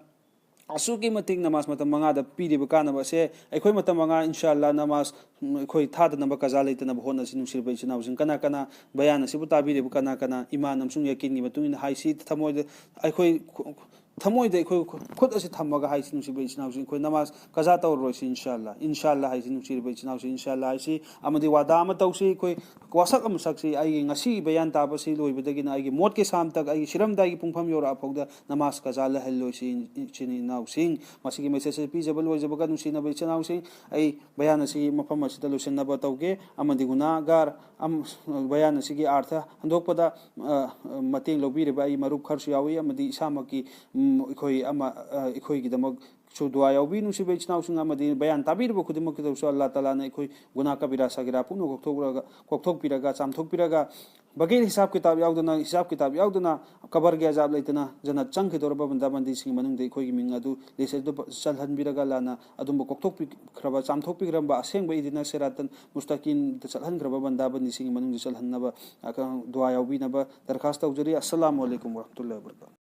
ꯑꯁꯨꯛꯀꯤ ꯃꯇꯤꯛ ꯅꯃꯥꯖ ꯃꯇꯝ ꯃꯉꯥꯗ ꯄꯤꯔꯤꯕ ꯀꯥꯟꯅꯕ ꯑꯁꯦ ꯑꯩꯈꯣꯏ ꯃꯇꯝ ꯃꯉꯥ ꯏꯟꯁꯥ ꯑꯜꯂꯥꯍ ꯅꯃꯥꯖ, ꯎꯝ, ꯑꯩꯈꯣꯏ ꯊꯥꯗꯅꯕ ꯀꯖꯥ ꯂꯩꯇꯅꯕ ꯍꯣꯠꯅꯁꯤ, ꯅꯨꯡꯁꯤꯔꯕ ꯏꯆꯤꯟ ꯏꯅꯥꯎꯁꯤꯡ꯫ ꯀꯅꯥ ꯀꯅꯥ ꯕꯌꯥꯟ ꯑꯁꯤꯕꯨ ꯇꯥꯕꯤꯔꯤꯕ, ꯀꯅꯥ ꯀꯅꯥ ꯏꯃꯥꯟ ꯑꯃꯁꯨꯡ ꯌꯥꯀꯤꯟꯒꯤ ꯃꯇꯨꯡ ꯏꯟꯅ ꯍꯥꯏꯁꯤ, ꯊꯃꯣꯏꯗ ꯑꯩꯈꯣꯏ ꯈꯨ-, ꯊꯃꯣꯏꯗ ꯑꯩꯈꯣꯏ ꯈꯨꯠ ꯑꯁꯤ ꯊꯝꯃꯒ ꯍꯥꯏꯁꯤ, ꯅꯨꯡꯁꯤꯕ ꯏꯆꯤꯟ ꯏꯅꯥꯎꯁꯤꯡ, ꯑꯩꯈꯣꯏ ꯅꯃꯥꯖ ꯀꯖꯥ ꯇꯧꯔꯔꯣꯏꯁꯤ, ꯏꯟꯁꯥ ꯑꯜꯂꯥ, ꯏꯟꯁꯥ ꯑꯜꯂꯥ ꯍꯥꯏꯁꯤ, ꯅꯨꯡꯁꯤꯔꯤꯕ ꯏꯆꯤꯟ ꯏꯅꯥꯎꯁꯤꯡ, ꯏꯟꯁꯥ ꯑꯜꯂꯥ ꯍꯥꯏꯁꯤ꯫ ꯑꯃꯗꯤ ꯋꯥꯗꯥ ꯑꯃ ꯇꯧꯁꯤ, ꯑꯩꯈꯣꯏ ꯋꯥꯁꯛ ꯑꯃ ꯁꯛꯁꯤ꯫ ꯑꯩꯒꯤ ꯉꯁꯤꯒꯤ ꯕꯌꯥꯟ ꯇꯥꯕꯁꯤ ꯂꯣꯏꯕꯗꯒꯤꯅ ꯑꯩꯒꯤ ꯃꯣꯠꯀꯤ ꯁꯥꯝꯇꯛ, ꯑꯩꯒꯤ ꯁꯤꯔꯝꯗꯥꯏꯒꯤ ꯄꯨꯡꯐꯝ ꯌꯧꯔꯛꯑ ꯐꯥꯎꯗ ꯅꯃꯥꯖ ꯀꯖꯥ ꯂꯩꯍꯜꯂꯣꯏꯁꯤ, ꯏꯆꯤꯟ ꯏꯅꯥꯎꯁꯤꯡ꯫ ꯃꯁꯤꯒꯤ ꯃꯦꯁꯦꯖ ꯑꯁꯤ ꯄꯤꯖꯕ ꯂꯣꯏꯖꯕꯒ, ꯅꯨꯡꯁꯤꯅꯕ ꯏꯆꯤꯟ ꯏꯅꯥꯎꯁꯤꯡ, ꯑꯩ ꯕꯌꯥꯟ ꯑꯁꯤ ꯃꯐꯝ ꯑꯁꯤꯗ ꯂꯣꯏꯁꯤꯟꯅꯕ ꯇꯧꯒꯦ꯫ ꯑꯃꯗꯤ ꯒꯨꯅꯥꯒꯥꯔ ꯑꯝ-, ꯕꯌꯥꯟ ꯑꯁꯤꯒꯤ ꯑꯥꯔꯊ ꯍꯟꯗꯣꯛꯄꯗ, ꯑ, ꯃꯇꯦꯡ ꯂꯧꯕꯤꯔꯤꯕ ꯑꯩ ꯃꯔꯨꯞ ꯈꯔꯁꯨ ꯌꯥꯎꯏ, ꯑꯃꯗꯤ ꯏꯁꯥꯃꯛꯀꯤ, ꯎꯝ, ꯑꯩꯈꯣꯏ ꯑꯃ, ꯑ, ꯑꯩꯈꯣꯏꯒꯤꯗꯃꯛꯁꯨ ꯗꯨꯋꯥ ꯌꯥꯎꯕꯤ꯫ ꯅꯨꯡꯁꯤꯕ ꯏꯆꯤꯟ ꯏꯅꯥꯎꯁꯤꯡ, ꯑꯃꯗꯤ ꯕꯌꯥꯟ ꯇꯥꯕꯤꯔꯤꯕ ꯈꯨꯗꯤꯡꯃꯛꯀꯤꯗꯃꯛꯁꯨ ꯑꯜꯂꯥ ꯇꯥꯂꯥꯅ ꯑꯩꯈꯣꯏ ꯒꯨꯅꯥ ꯀꯕꯤꯔꯥ ꯁꯥꯒꯤꯔꯥ ꯄꯨꯝꯅꯃꯛ ꯀꯣꯛꯊꯣꯛꯂꯒ, ꯀꯣꯛꯊꯣꯛꯄꯤꯔꯒ, ꯕꯒꯦꯔ ꯍꯤꯁꯥꯕ ꯀꯤꯇꯥꯕ ꯌꯥꯎꯗꯅ, ꯍꯤꯁꯥꯕ ꯀꯤꯇꯥꯕ ꯌꯥꯎꯗꯅ ꯀꯕꯔꯒꯤ ꯑꯖꯥꯕ ꯂꯩꯇꯅ ꯖꯟꯅꯠ ꯆꯪꯈꯤꯗꯧꯔꯕ ꯕꯟꯗꯥ ꯕꯟꯗꯤꯁꯤꯡꯒꯤ ꯃꯅꯨꯡꯗ ꯑꯩꯈꯣꯏꯒꯤ ꯃꯤꯡ ꯑꯗꯨ ꯂꯤꯁ ꯑꯗꯨ ꯆꯜꯍꯟꯕꯤꯔꯒ, ꯑꯜꯂꯥꯅ ꯑꯗꯨꯝꯕ ꯀꯣꯛꯊꯣꯛꯄꯤꯈ꯭ꯔꯕ, ꯆꯥꯝꯊꯣꯛꯄꯤꯈ꯭ꯔꯕ, ꯑꯁꯦꯡꯕ ꯏꯗꯤꯅ ꯁꯦꯔꯥꯇꯟ ꯃꯨꯁꯇꯥꯀꯤꯝꯗ ꯆꯠꯍꯟꯈ꯭ꯔꯕ ꯕꯟꯗꯥ ꯕꯟꯗꯤꯁꯤꯡꯒꯤ ꯃꯅꯨꯡꯗ ꯆꯜꯍꯟꯅꯕ, ꯑ, ꯗꯨꯋꯥ ꯌꯥꯎꯕꯤꯅꯕ ꯗꯔꯈꯥꯁ ꯇꯧꯖꯔꯤ꯫ ꯑꯁꯁꯂꯥꯃꯨ ꯑꯂꯩꯀꯨꯝ ꯋꯔꯍꯃꯇꯨꯜꯂꯥꯍꯤ ꯋꯕꯔꯀꯥꯇꯨꯍꯨ꯫